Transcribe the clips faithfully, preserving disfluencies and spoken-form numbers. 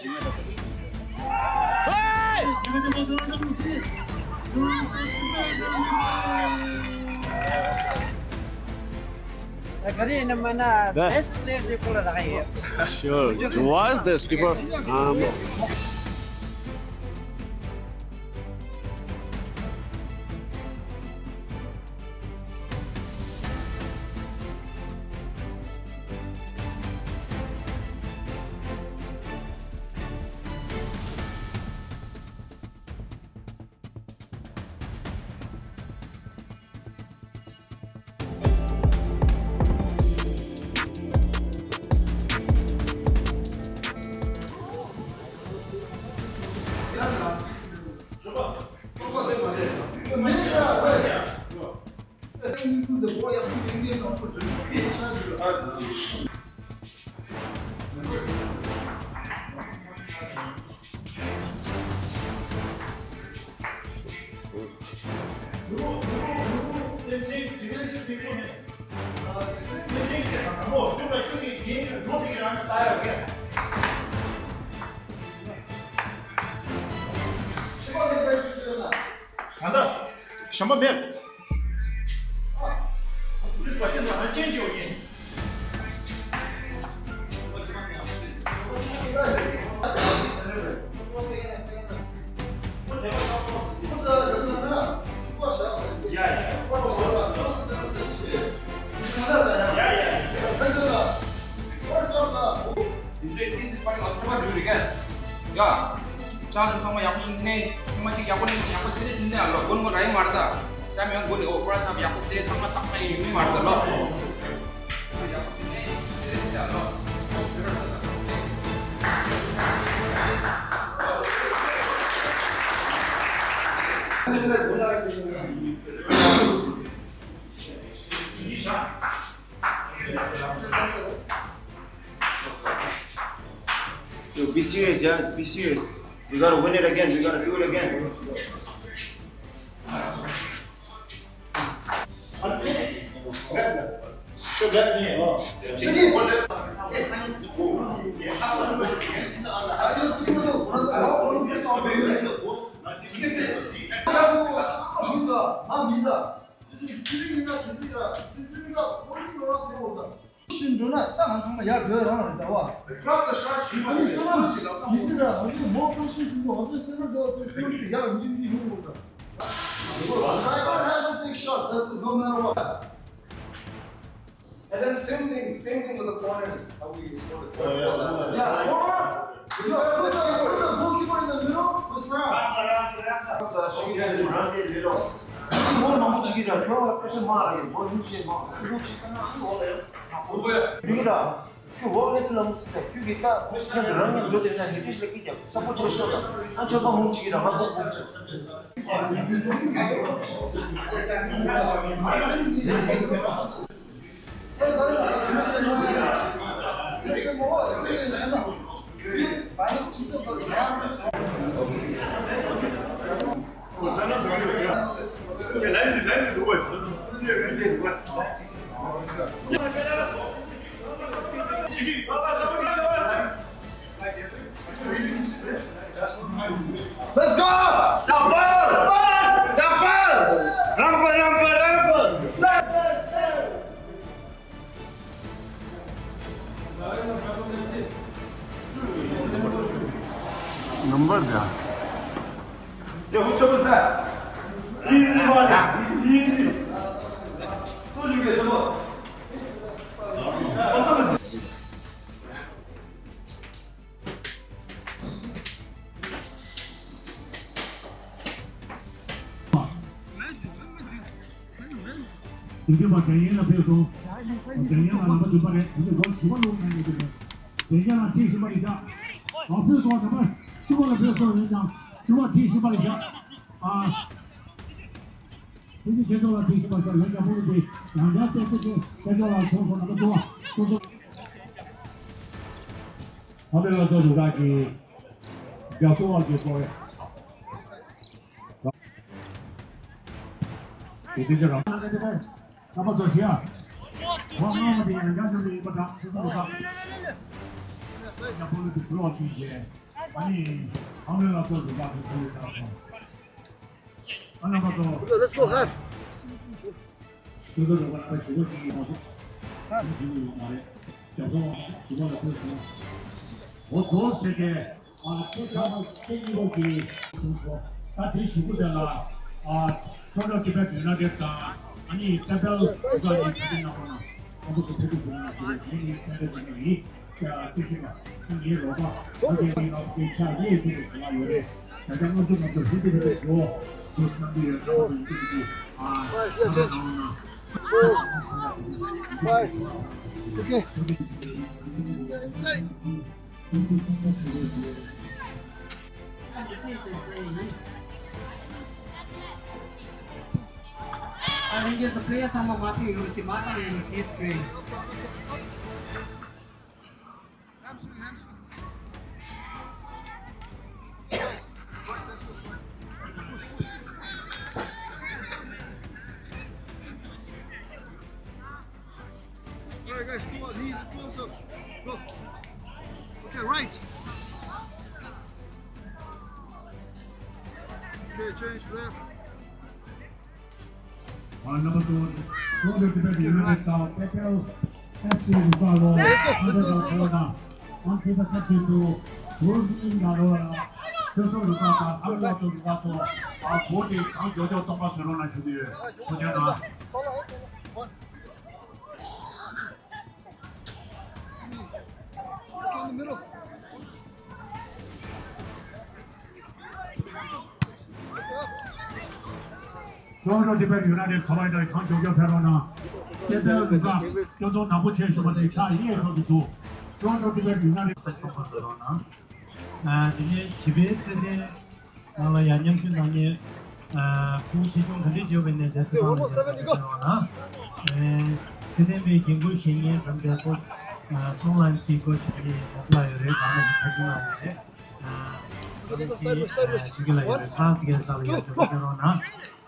Sure. What's the skipper? Um, གང་ལྟར་གཞན་པ་མེད། ཡ། ཅག་ཚང་མ་ཡག་པོ་ཞིག་ནས་ཉི་མ་གཅིག་ཡག་པོ་ནས་ཡག་པོ་སེ་རེ་ཟིན་ནས་ཨ་ལོ་དགོན་མོ་ར་ཡི་མ་རེད་ད། ད་མེད་དགོན་ནས་ཨོ་ཕར་སམ་ཡག་པོ་ཚེ་ཚང་མ་ཏག་ཏག་ཡིན་མི་མ་རེད་ད་ལོ། ཡག་པོ་ཞིག་ནས་སེ་རེ་ཟིན་ནས་ཨ་ལོ། Yo, be serious, yeah? Be serious. We gotta win it again. We gotta do it again. ཤིན་འགྲོ་ན་ད་ང་ཚང་མ་ཡར་འགྲོ་རང་རེད་ད་བ། Across the shore, she was ཨ་ནི་བསོད་ནམས་ཡིན་ཟེར་ར། ང་ཚོ་མོ་ཀྲོ་ཤིན་ཟིན་འདུག་ང་ཚོའི་སེམས་པ་འདྲ་བ་ཚོའི་སེམས་པ་ཡག་འཇིག་འཇིག་ཡོང་དགོས་ད། Driver has to take shot, that's it, no matter what. And then same thing, same thing with the corners. How we score the corner. Yeah, corner. So put the, put the goalkeeper in the middle, we surround. ཁྱོད་མང་པོ་ཅིག་གིས་ར་ཁྱོད་ལ་པེ་ཤ་མ་ར་ཡོད་མོ་ལུག་ཤེས་མ་ལུག་ཤེས་ས་ན་ཨི་འོ་ལ་ཡོད། འདི་གི་ར་ཁྱོད་འོག་ལས་དུ་ལ་མུ་སི་ད་ཁྱོད་ཀྱི་ད་ཁྱོད་ཀྱི་རང་ཉིད་འགྲོ་དེ་ན་ཉི་ཏི་ཤ་ཀི་རྒྱབ་ས་པོ་ཆེ་ཤོ་ད་ཨ་ཁྱོད་པ་མང་པོ་ཅིག་གིས་ར་ང་པོ་པོ་ཆེ། Let's go! Double! Double! Rampa, rampa, rampa! Number da. Ya bu çabuk da. Easy var ya. Easy. Dur bir de bu. དེ་འདྲ་བ་དེ་ཡིན་ལ་ཕེབས་སོང་། དེ་ཡིན་ལ་ལམ་པ་བདུན་པ་རེད། དེ་འདྲ་སྒོ་བཞི་པ་ལོག་ནས་ཡོད་ཀྱི་རེད། དེ་ཡིན་ལ་ཁྲིད་བཞིན་པ་ཡིན་ཤག་ཨ་ཕེབས་སོང་། ལམ་པ་བཅུ་པ་ལ་ཕེབས་སོང་། ཡིན་ཀྱང་བཅུ་པ་ཁྲིད་བཞིན་པ་ཡིན་ཤག་ཨ། དེ་ཚོ་ཁྱེད་ཚོ་ལ་དྲིས་ཤིག་པ་ཤོག་ཡང་རྒྱ་ཕོ་རུ་དེ་ཡང་བསྐྱར་བལྟས་ཚེ་ཁྱེད་ཚོ་ལ་བྱུང་སོང་ན་མ་གཏོགས་སོ་སོ། ཨ་མེ་རི་ཀ་སོ་རུ་ར་གི་རྒྱ་སོ་བ་གི་སྐོར་རེད། དེ་དུས་ཚོད་རང་། རྣམ་པ་ཚོ་ཞེས་ཨ། ཝ་ང་མ་དེ་ཡང་རྒྱ་ཞོ་མི་ཡིན་པ་དང་ཆུ་ཚོད་འགོ་དང་། རྒྱ་ཕོ་རུ་དེ་གྲུ་བ་ཁྲིད་རྗེས། ཨ་ནི་ཨང་རེ་ལ་ཏོག་ཏོ་ལ་ཏོག་ཏོ་ལ་ཏོག་ཏོ། ཨ་ན་པ་ཏོ། Let's go, left. ཏོག་ཏོ་ལ་ཏོག་ཏོ་ཞུ་གོ་ཅི་ཡིན་ན་ཏོག་ཏོ་ཞུ་གི་ཡོད་མ་རེད། རྒྱ་ཚོ་ཞུ་གོ་ལ་ཏོག་ཏོ། འོ་ཏོག་ཟེར་ཏེ། ཨ་ཁྱེད་ཆ་ཁྱེད་གཉིས་པོ་གི་གསུང་ཆོག་ད་དེ་ཞུ་གོ་དེ་ལ། ཨ་ཁྱོད་ཚོ་ཅི་ཕན་ཡོད་ན་དེ་དང་ཨ་ནི་ཏེ་པེལ་ཨུ་ག་ནི་ཆ་དེ་ན་ཁོ་ན་ཨ་ཁོ་ཚོ་ཕེབས་ཀྱི་ཞུ་ན་ཞུ་རེད། ངས་ངའི་སེམས་པའི་དེ་ནི་ཡིན། ཀྱ་ཏི་ཤི་མ་ཁོ་ངའི་རོགས་པ་ཁོ་ཚོ་ངའི་ནང་གི་ཆ་ཡེ་ཅི་རེད་ཟེར་ལ་ཡོད་རེད། ད་ལྟ་ང་ཚོ་ང་ཚོ་ཧུ་ཏི་ཧུ་ཏི་འགྲོ་འགྲོ་སྣང་གི་ཡོད། ད་ང་ཚོ་ཡིན་གྱི་འདུག་ཨ་ད་ལྟ་ནང་ན། Five. It's okay. Inside. I think the player some of Matthew University, Martin University is great. Hamstring, hamstring. Yes. Right, let's go, right. Push, push, push, push. All right, guys, two, knees close up. Go. Okay, right. Okay, change left. Number two, Northern Tibet United དང་ཏེ་པེལ་ཨེཕ་སི་རུ་ཁག་ལོ། Let's go, let's go, let's go. ཨང་ཁེ་པ་ས་ཁེ་ཏུ་རོ་ཟི་ཨིན་ག་ལོ་ལ་ཆོས་སོག་རུ་ཁག་དང་ཨ་རུ་ལ་ཏོ་རུ་ཁག་ཏུ་ཨ་བོ་དེ་གང་མགྱོགས་མགྱོགས་གཏོང་པ་བཟོ་རོགས་གནང་ཞུ་གི་ཡོད། ཐུགས་རྗེ་གནང་། Toronto Tibet United ཁ་བ་ཡི་གང་མགྱོགས་མགྱོགས་ཕེབས་རོགས་གནང་། སྐྱེ་འཚར་འདུག་ག་སྐྱོ་སྡུག་ནག་པོ་ཆེ་ཞུ་བ་དེ་ཆགས་ཡེ་ཆོག་གི་འདུག Toronto Tibet United ས་ཆོག་པ་བཟོ་རོགས་གནང་། ཨ་དེ་ནས་བྱིས་པའི་ཚེ་ཚད། ནང་ལ་ཡང་མཉམ་ཞུགས་གནང་མཁན། ཨ་ཁུ་ཆེ་ཆུང་ག་འདྲས་བྱེད་པའི་གནས་དེ་ཚོ་གང་ལ་ཡང་ཞུ་བ་ན། ཨེ་ཚེ་བརྟན་པའི་འགན་ཁུར་བཞེས་མཁན་འགྲམ་པའི་སྐོར། ཨ་སོང་ལན་སི་སྐོར་ཞིག་གིས་མོག་ལ་ཡོད་རེད། གང་ལ་ཞིག་ཁ་ཆུང་ལ་ཡོད་རེད། ཨ་ཁུ་ཆེ་ཆུང་ག་ལ་ཡོད་རེད། ཁང་ཚིག་གི་རྩ་ལ་ཡང་ཞུ་བ་རོགས་གནང་།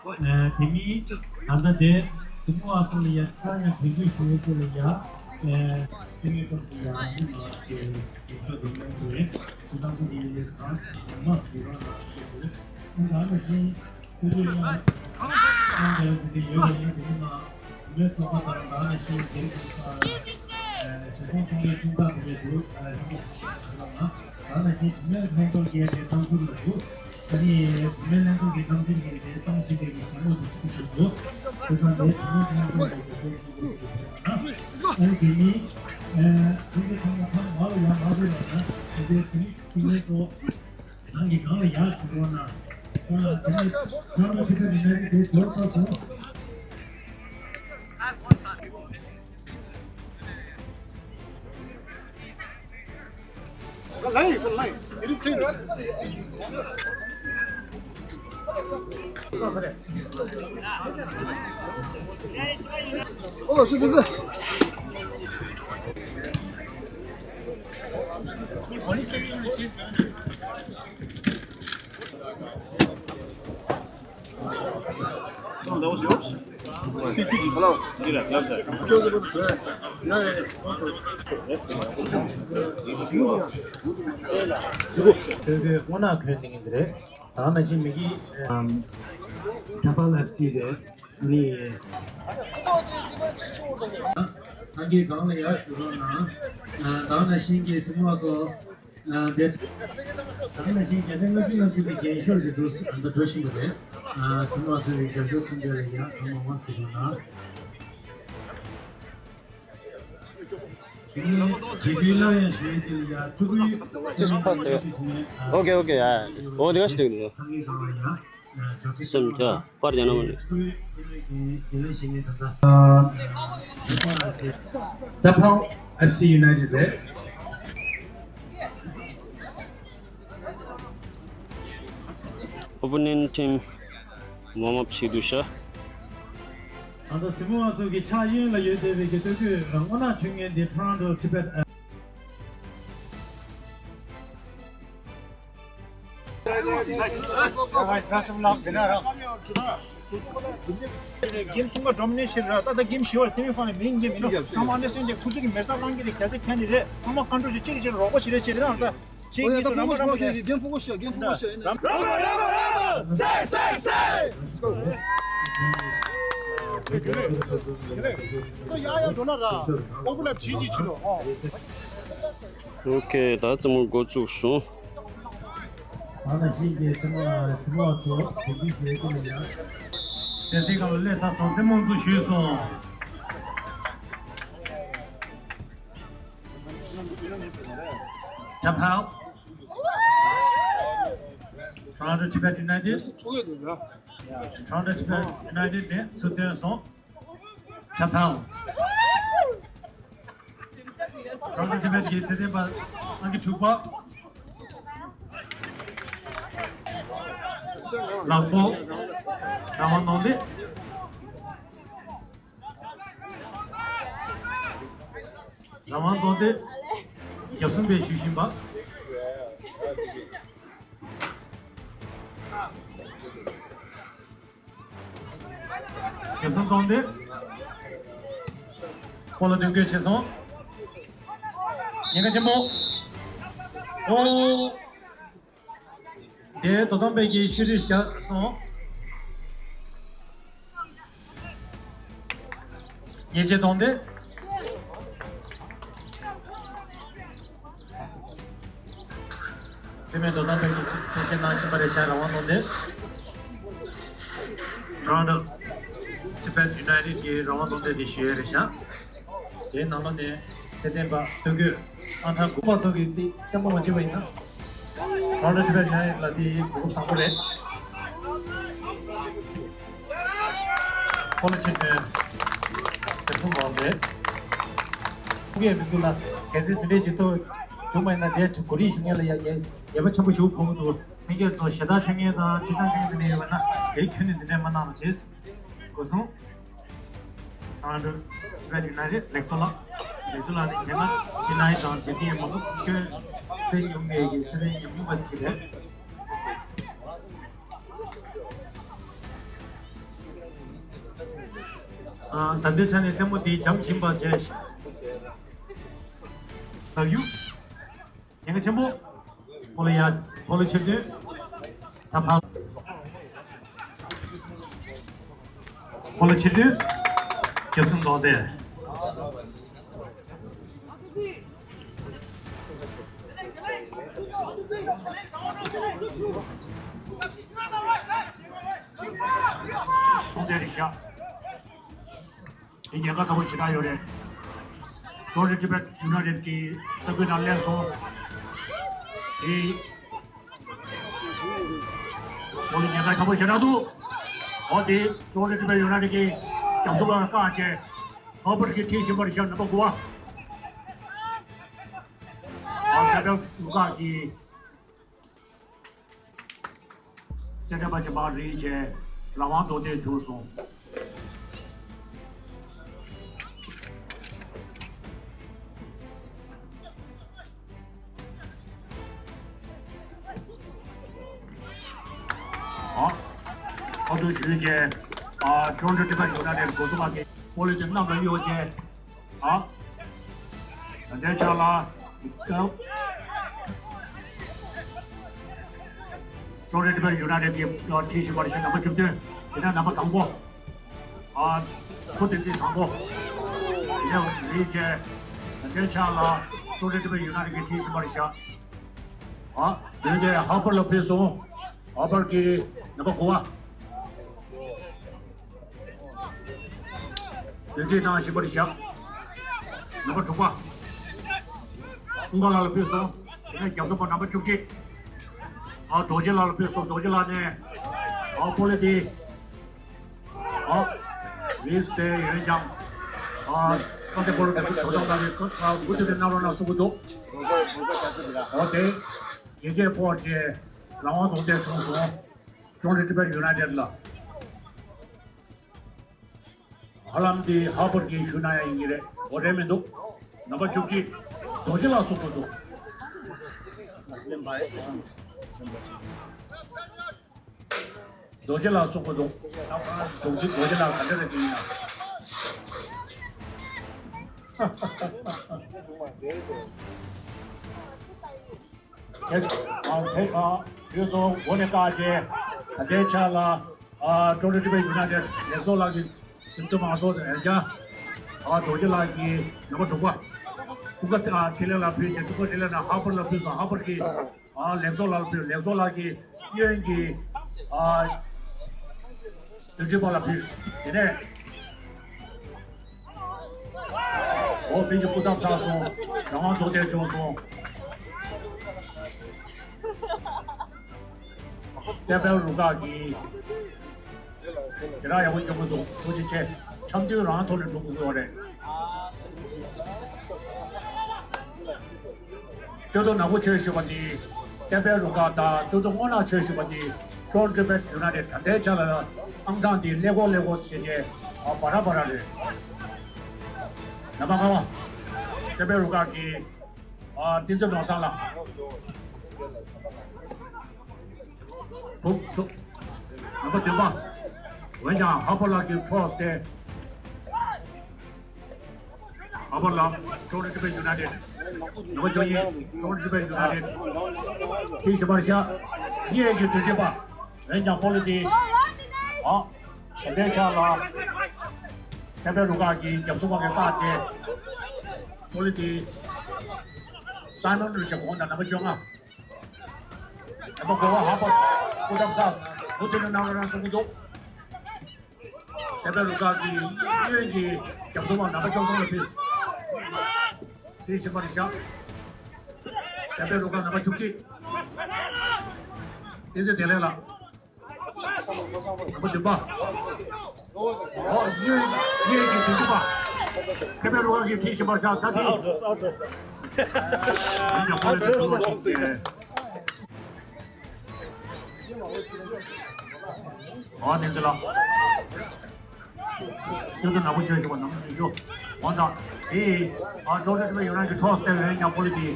ཨ་དེ་མིན་ད་ལྟ་དེ་གཟིགས་མོ་བ་ཚོ་ལ་ཡང་ཁ་ཡང་དྲན་སྐུལ་ཞུ་ཡས་ཚོ་ལ་ཡང་། ཨ་སྐྱེ་དངོས་ཐོག་ཏུ་ཡང་མི་མང་གི་ཡིག་ཆ་འདི་གནང་གི་རེད། ཁོ་ཚང་ཚོ་གི་ཡིན་ལས་གང་ཞིག་མ་ཟེར་བ་ལ་ཟེར་དགོས། ཁོང་རང་ནང་བཞིན་ཁོ་ཚོ་ཡང་ཁང་པའི་འདི་ཡོད་པ་ཡིན་དེ་ནི་མ་མེད་སོགས་པ་དང་རང་ནང་བཞིན་རྒན་གྱི་ས་ཞེ་སོང་ཁོང་གི་ཁྱིམ་ཚང་དེ་འདྲ་འདུག་ཨ་ལྷན་པོ་ཞིག་ཞུ་ལ་ན་རང་ནང་བཞིན་བུད་མེད་ལྷན་ཚོགས་ཀྱི་དེ་གཏམ་ཚུལ་ལ་འདུག་ཨ་ནི་བུད་མེད་ལྷན་ཚོགས་ཀྱི་གཏམ་ཚུལ་གྱི་དེ་གཏམ་བཞིན་པའི་གི་ཞྭ་མོ་དེ་ཞིག་ཞུ་འདུག་དེ་ཙམ་ལས་བུད་མེད་ལྷན་ཚོགས་ཀྱི་དེ་ཨ་ནི་དེ་ནི། ཨ་དེ་ནི་ཁོང་ལ་ཁོང་མ་ལ་ཡང་མ་རེད་ལ་ན་དེ་དེ་དེ་ནི་དེ་ནི་ཚོ་ནང་གི་གང་ལ་ཡག་ཞུ་རོགས་གནང་། ཁོང་ལ་དེ་ནི་ཁོང་ལ་དེ་དེ་ནི་ནང་གི་དེ་སྦྱོར་ཐོག་སོང་། Oh, that was yours? Hello. དེ་དེ་སྔོ་ནག་གྱོན་ནས་འདི་རེད། ད་ནང་བཞིན་མི་གི་ཨམ་ད་པ་ལབ་སི་རེད། ནི་ད་གི་གང་ལ་ཡར་ཞུ་རོགས་གནང་། ད་ནང་བཞིན་གྱི་སྲིང་མོ་ཚོ། ཨ་དེ་ད་ནང་བཞིན་རྒྱལ་བསྟན་སྔ་ཕྱི་ལ་ཕུལ་བའི་རྒྱན་ཤོག་ཅིག་འདུག་ཨ་ད་འགྲོ་བཞིན་པ་རེད། ཨ་སྲིང་མོ་ཚོས་རྒྱབ་སྐྱོར་མཚོན་ཆ་ལ་ཡང་ཐོག་མ་མ་ཟེར་དགོས་ན། དེ་ནས་རྗེས་ཁུལ་སླར་ཡང་ཞུ་ཡས་ཅིག་ལ་ཡང་ཕྲུ་གུའི་Just pause there. Okay, okay, yeah. Oh, they got to do. སེམས་ཀྱི་པར་རྒྱག་ན་མ་ནི། Japan F C United རེད། Opponent team warm up བྱེད་དུས་ཤ། ད་ལྟ་སྲིང་མོ་བ་ཚོ་གི་ཕྱག་གཡོན་ལ་ཡོད་བསྡད་པའི་གི་སྟོད་གོས་རང་སྔོ་ནག་གྱོན་མཁན་དེ་Toronto Tibet གེམ་གསུམ་པ་ཌོ་མི་ནེ་ཤན་ར། ད་ལྟ་གེམ་བཞི་པ་སེ་མི་ཕ་ནལ་མེན་གེམ་ཡིན་ནོ། ཚང་མ་ཨན་ཌར་སི་ཊེན་ཌ་བྱས། ཁོ་ཚོ་གི་མེ་སྲེག་བླང་གི་རེད། རྒྱ་ཆེ་ཁྱོན་ནས་རེད། ཚང་མ་ཀོན་ཊྲོལ་བྱས། གཅིག་གིས་གཅིག་ལ་རོགས་པ་བྱེད་རེས་བྱེད་རེད། ད་ ཁྱེད་ཀྱིས་ད་ཕུ་གུ་ཤོག་ཁྱེད་ཀྱིས་རྒན་ཕུ་གུ་ཤོག་རྒན་ཕུ་གུ་ཤོག་ཡིན་ན། རམ་རམ་རམ་རམ། སེ་སེ་སེ། ད་ཡར་ཡར་འགྲོ་ན་ར། ཨོ་བུ་ལ་བྱིས་ཀྱིས་བྱིས་རོགས། ཨོ་ཁེ། ད་རྩེད་མོ་འགོ་བཙུགས་སོང་། ཨ་ན་ཤིང་གི་རྩེད་མོ་ལ་རྩེད་མོ་ཚོ་དེ་དུས་དེ་དུས་ཡ། སེ་སེ་ག་ལ་སླེབས་ཚར་སོང་། རྩེད་མོ་འཛུགས་ཞུས་སོང་། Japan། Toronto Tibet United། Toronto Tibet United ནས་ཚུར་བཏོན་སོང་། Japan། Toronto Tibet ཀྱི་ཚེ་བརྟན་པ་ཨང་ཀི་དྲུག་པ། ལག་པོ། རང་དབང་གནང་སྟེ། རང་དབང་གཏོང་སྟེ། རྒྱབ་གསུམ་པས་ཞུ་བཞིན་པ། རྒྱབ་གསུམ་གཏོང་སྟེ། ཁོ་ལ་མདུན་སྐྱོད་བྱས་སོང་། ཉེན་ཁ་ཆེན་པོ། ཨོ། དེ་དོ་དམ་པས་ཀྱི་ཤུ་རིས་བཞག་སོང་། ཉེས་ཆད་གཏོང་སྟེ། དེ་མིན་དོ་དམ་པས་ཀྱི་གསལ་བཤད་གནང་བཞིན་པ་རེད་ཤག་རང་དབང་གཏོང་སྟེ། Toronto Tibet United ཀྱི་རང་དབང་གཏོང་སྟེ་དེ་ཞུ་ཡས་རེད་ཤག་དེའི་ནང་ལོགས་ནས་ཚེ་བརྟན་པ་སྟོད་གོས་ཨང་གྲངས་དགུ་པ་ཐོག་གི་ཏི་སྐྱབས་མགོན་བྱས་པ་ཡིན་ན། གང་ལ་ཅི་ལ་ཉན་ཡིན་ལ་དེ་གོ་སྐབས་བཟང་པོ་རེད། ཁོ་ལ་ཕྱིར་ཐོན་དེ་གསུངས་པ་རེད། ཁོ་གིས་མི་འདུག་ལ་གལ་སྲིད་དེ་འདྲའི་ཞིག་ཐོག་བྱུང་བ་ཡིན་ན་དེ་གོ་སྒྲིག་ཞུ་མཁན་ལ་ཡ་ཡ་ཡ་ཕྱི་པོ་ཞུ་ཕོག་གི་འདུག་ལྷན་རྒྱས་ཚོ་ཞེ་དྲག་ཆེ་མཁན་དང་ཅི་ཐང་ཆེ་མཁན་དེ་འདྲ་ཡོད་པ་ན་དེ་ཁྱོན་ནས་འདི་འདྲ་མ་གནང་རོགས་བྱེད། གོ་སོང་། ཨ་འདྲ་བ་ཅིག་ན་རེད། ལེགས་སོ་ལགས། ལེགས་སོ་ལགས་ནི་ཁྱེད་མ་ཁྱེད་ནའི་དང་དེ་དེའི་མ་གོ་ཁྱོད་ཚེ་ཉུང་ངེས་ཀྱི་ཚེ་རིང་ཉུང་ངུ་བ་ཅིག་རེད། ཨ་ད་ལྟའི་ཆ་ནས་རྩེད་མོ་འདི་འཇམ་བཞིན་པ་བྱས། ལགས་ཡུ། ཉེན་ཁ་ཆེན་པོ། ཕོ་ལོ་ཡ། ཕོ་ལོ་ཕྱིར་འདོན། ད་ཕར། ཕོ་ལོ་ཕྱིར་འདོན། རྒྱབ་གསུམ་གཏོང་སྟེ། གཏོང་སྟེ་རེད་ཤག་དེ་ཉེན་ཁ་ཚ་པོ་ཞེ་དྲག་ཡོད་རེད། ཀྲོ་རི་ཊི་བེཊ་ཡུ་ནའི་ཊེཌ་ཀྱི་ས་ཁུལ་ནང་སླེབས་སོང་། དེ་ཀྲོ་རི་ཉེན་ཁ་ཚ་པོ་ཞེ་དྲག་འདུག་འོ་དེ་ཀྲོ་རི་ཊི་བེཊ་ཡུ་ནའི་ཊེཌ་ཀྱི་རྒྱབ་སོ་བར་བཀག་བྱས། ཧོ་པར་གྱིས་ཁྲིད་བཞིན་པར་བཞག་ནམ་པ་དགུ་པ། ཨ་ཁ་ཏ་ཀུ་ཀ་གི་རྩེད་འགྲན་པ་ཞིག་མར་རིལ་བྱས་རང་དབང་འདོན་ཏེ་བྱུང་སོང་། ཨ། ཨ་ཐུ་ཞུས་བྱས། ཨ་ཀྲོ་རི་ཊི་བེཊ་ཡུ་ནའི་ཊེཌ་འགོ་བཙུགས་པ་གི་ཕོ་ལོ་དེ་གནམ་ལ་གཡོ་བྱས། ཨ། ད་ལྟའི་ཆ་ལ། ཀྲོ་རི་ཊི་བེཊ་ཡུ་ནའི་ཊེཌ་ཀྱི་ཁྲིད་བཞིན་པར་བཞག་ནམ་པ་བཅུ་བདུན། དེ་ནས་ནམ་པ་དང་པོ། ཨ། ཁུ་བསྟན་འཛིན་བཟང་པོ། དེ་ནས་རིལ་བྱས། ད་ལྟའི་ཆ་ལ་ཀྲོ་རི་ཊི་བེཊ་ཡུ་ནའི་ཊེཌ་ཀྱིས་ཁྲིད་བཞིན་པར་བཞག་ཨ། འདི་ནས་ཧོ་པར་ལ་ཕུལ་སོང་། ཧོ་པར་གྱིས་ནམ་པ་དགུ་པ། འདོན་ཁྲིད་གནང་བཞིན་པར་བཞག་ནམ་པ་དྲུག་པ། ཀུན་དགའ་ལགས་ལ་ཕུལ་སོང་། དེ་ནས་རྒྱབ་ལྟོན་པ་ནམ་པ་བཅུ་གཅིག་ཨ་རྡོ་རྗེ་ལགས་ལ་ཕུལ་སོང་། རྡོ་རྗེ་ལགས་ནས། ཨ་ཕོ་ལོ་དེ། ཨ། མིས་དེ་ཡོད་ཀྱང་། ཨ། ཁ་དེ་ཕོ་ལོ་དེ་ཚོ་དོ་དམ་ལ་ནི་ཁ་ཁ་འུ་ཚོ་དེ་གནང་རོགས་གནང་གསུང་གི་འདུག་འོ་དེ། ཉེས་ཆད་ཕོག་རྗེས་རང་དབང་གཏོང་འདོད་བྱུང་སོང་། ཀྲོ་རི་ཊི་བེཊ་ཡུ་ནའི་ཊེཌ་ལ། ཧ་ལམ་དེ་ཧོ་པར་གྱིས་ཞུ་ན་ཡང་ཡིན་གྱི་རེད། འོ་རེད་མི་འདུག་ནམ་པ་བཅུ་གཅིག་རྡོ་རྗེ་ལགས་གསུང་གི་འདུག་རྡོ་རྗེ་ལགས་གསུང་གི་འདུག་རྡོ་རྗེ་རྡོ་རྗེ་ལགས་ག་འདྲ་རེད་ཀྱི་ཡིན་ན། དེ་ཨ་དེ་ཨ་དུས་སུ་འགོ་ནས་བཀག་རྗེས་ད་ལྟའི་ཆ་ལ་ཨ་ཀྲོ་ཀྲོ་ཀྲི་པའི་ཡུ་ནའི་ཊེཌ་ལེགས་ཚོགས་ལགས་ཀྱི་སེམས་གཏམ་མང་ཚོགས་དང་ཡང་བསྐྱར་ཨ་རྡོ་རྗེ་ལགས་ཀྱིས་ནམ་པར་དྲུག་པ་ཀུན་དགའ་ཨ་འཕྲིན་ལས་ལ་ཕུལ་ཏེ་ཀུན་དགའ་འཕྲིན་ལས་ནས་ཧ་པར་ལ་ཕུལ་སོང་། ཧ་པར་གྱིས་ཨ་ལེགས་ཚོགས་ལགས་ལ་ཕུལ། ལེགས་ཚོགས་ལགས་ཀྱིས་གཡོན་གྱི་ཨ་དོན་གཅོད་པ་ལ་ཕུལ། དེ་ནས་འོ་དཔེ་ཆ་སྐུ་ཚབ་ཚར་སོང་། རང་དབང་རྡོག་རྩ་བྱུང་སོང་། ཏེ་པེ་རུ་ཁག་གིས་ཞེ་དྲག་ཡག་པོ་སྐྱོང་གི་འདུག་ཐུགས་རྗེ་ཆེ། འཆམ་མཐུན་རང་ཐོག་ནས་འགྲོ་དགོས་ཀྱི་ཡོད་རེད། སྟོད་མདོག་ནག་པོ་ཆོས་ཞུ་བ་འདི་ཏེ་པེ་རུ་ཁག་དང་། སྟོད་མདོག་སྔོ་ནག་ཆོས་ཞུ་བ་འདི་ཀྲོ་ཀྲོ་ཀྲི་པའི་ཡུ་ནའི་ཊེཌ། ད་ལྟའི་ཆ་ལ་ཨང་གྲངས་འདི་ཀླད་ཀོར་ཀླད་ཀོར་བྱས་ཏེ་ཨ་བ་ར་བ་ར་རེད། ནམ་མཁའ་ལྔ་པ་ཏེ་པེ་རུ་ཁག་གི་ཨ་བསྟན་འཛིན་ནོར་བཟང་ལགས། ཐུག་ཐུག་ནམ་པ་བདུན་པ། འོན་ཀྱང་ཧ་པོ་ལགས་ཀྱི་ཁྲོག་སྟེ། ཧ་པོ་ལགས་ཀྲོ་ཀྲོ་ཀྲི་པའི་ཡུ་ནའི་ཊེཌ། ནམ་པ་བཅུ་གཉིས་ཀྲོ་ཀྲོ་ཀྲི་པའི་ཡུ་ནའི་ཊེཌ། ཁྲིད་བཞིན་པར་ཤག་གཡས་ཀྱི་དོན་གཅོད་པ། འོན་ཀྱང་པོ་ལི་ཏི་ཨ་ད་ལྟའི་ཆ་ལ་ཏེ་པེ་རུ་ཁག་གི་རྒྱབ་སྲུང་པ་གིས་བཀག་སྟེ། པོ་ལི་ཏི་སཱི་མོན་རུ་ཤ་གོང་དང་ནམ་པ་བཅོ་ལྔ། ནམ་པ་དགུ་པ་ཧ་པོ་སྐུ་ཚབ་ཚར། མུ་མཐུད་ནས་གནང་རོགས་གནང་གསུང་གི་འདུག་ཏེ་པེ་རུ་ཁག་གི་གཡོན་གྱི་རྒྱབ་སྲུང་པ་ནམ་པ་བཅུ་གསུམ་ལ་ཕུལ། དེ་བཞིན་པར་བཞག་ཏེ་པེ་རུ་ཁག་ནམ་པ་བཅུ་གཅིག་བསྟན་འཛིན་བདེ་ལེགས་ལགས། ནམ་པ་བདུན་པ། ཨོ་གཡོན་གཡས་ཀྱི་བདུན་ཅུ་པ། ཏེ་པེ་རུ་ཁག་གིས་ཁྲིད་བཞིན་པར་བཞག་ད་དེ། ཨའུ་ཊི་རེད། ཨའུ་ཊི་རེད། ཡིན་ཀྱང་པོ་ལི་ཏི་ཐུག་པ་ཅིག་སྟེ། ཨོ་བསྟན་འཛིན་ལགས། ཁྱོད་ཚོ་ནག་པོ་ཆོས་ཞུ་བ་ནམ་ཞུ་ཞུ། འོན་ཀྱང་དེ་ཨ་ཀྲོ་ཀྲོ་ཀྲི་པའི་ཡུ་ནའི་ཊེཌ་ཀྱི་ཁྲོག་སྟེ། འོན་ཀྱང་པོ་ལི་ཏི་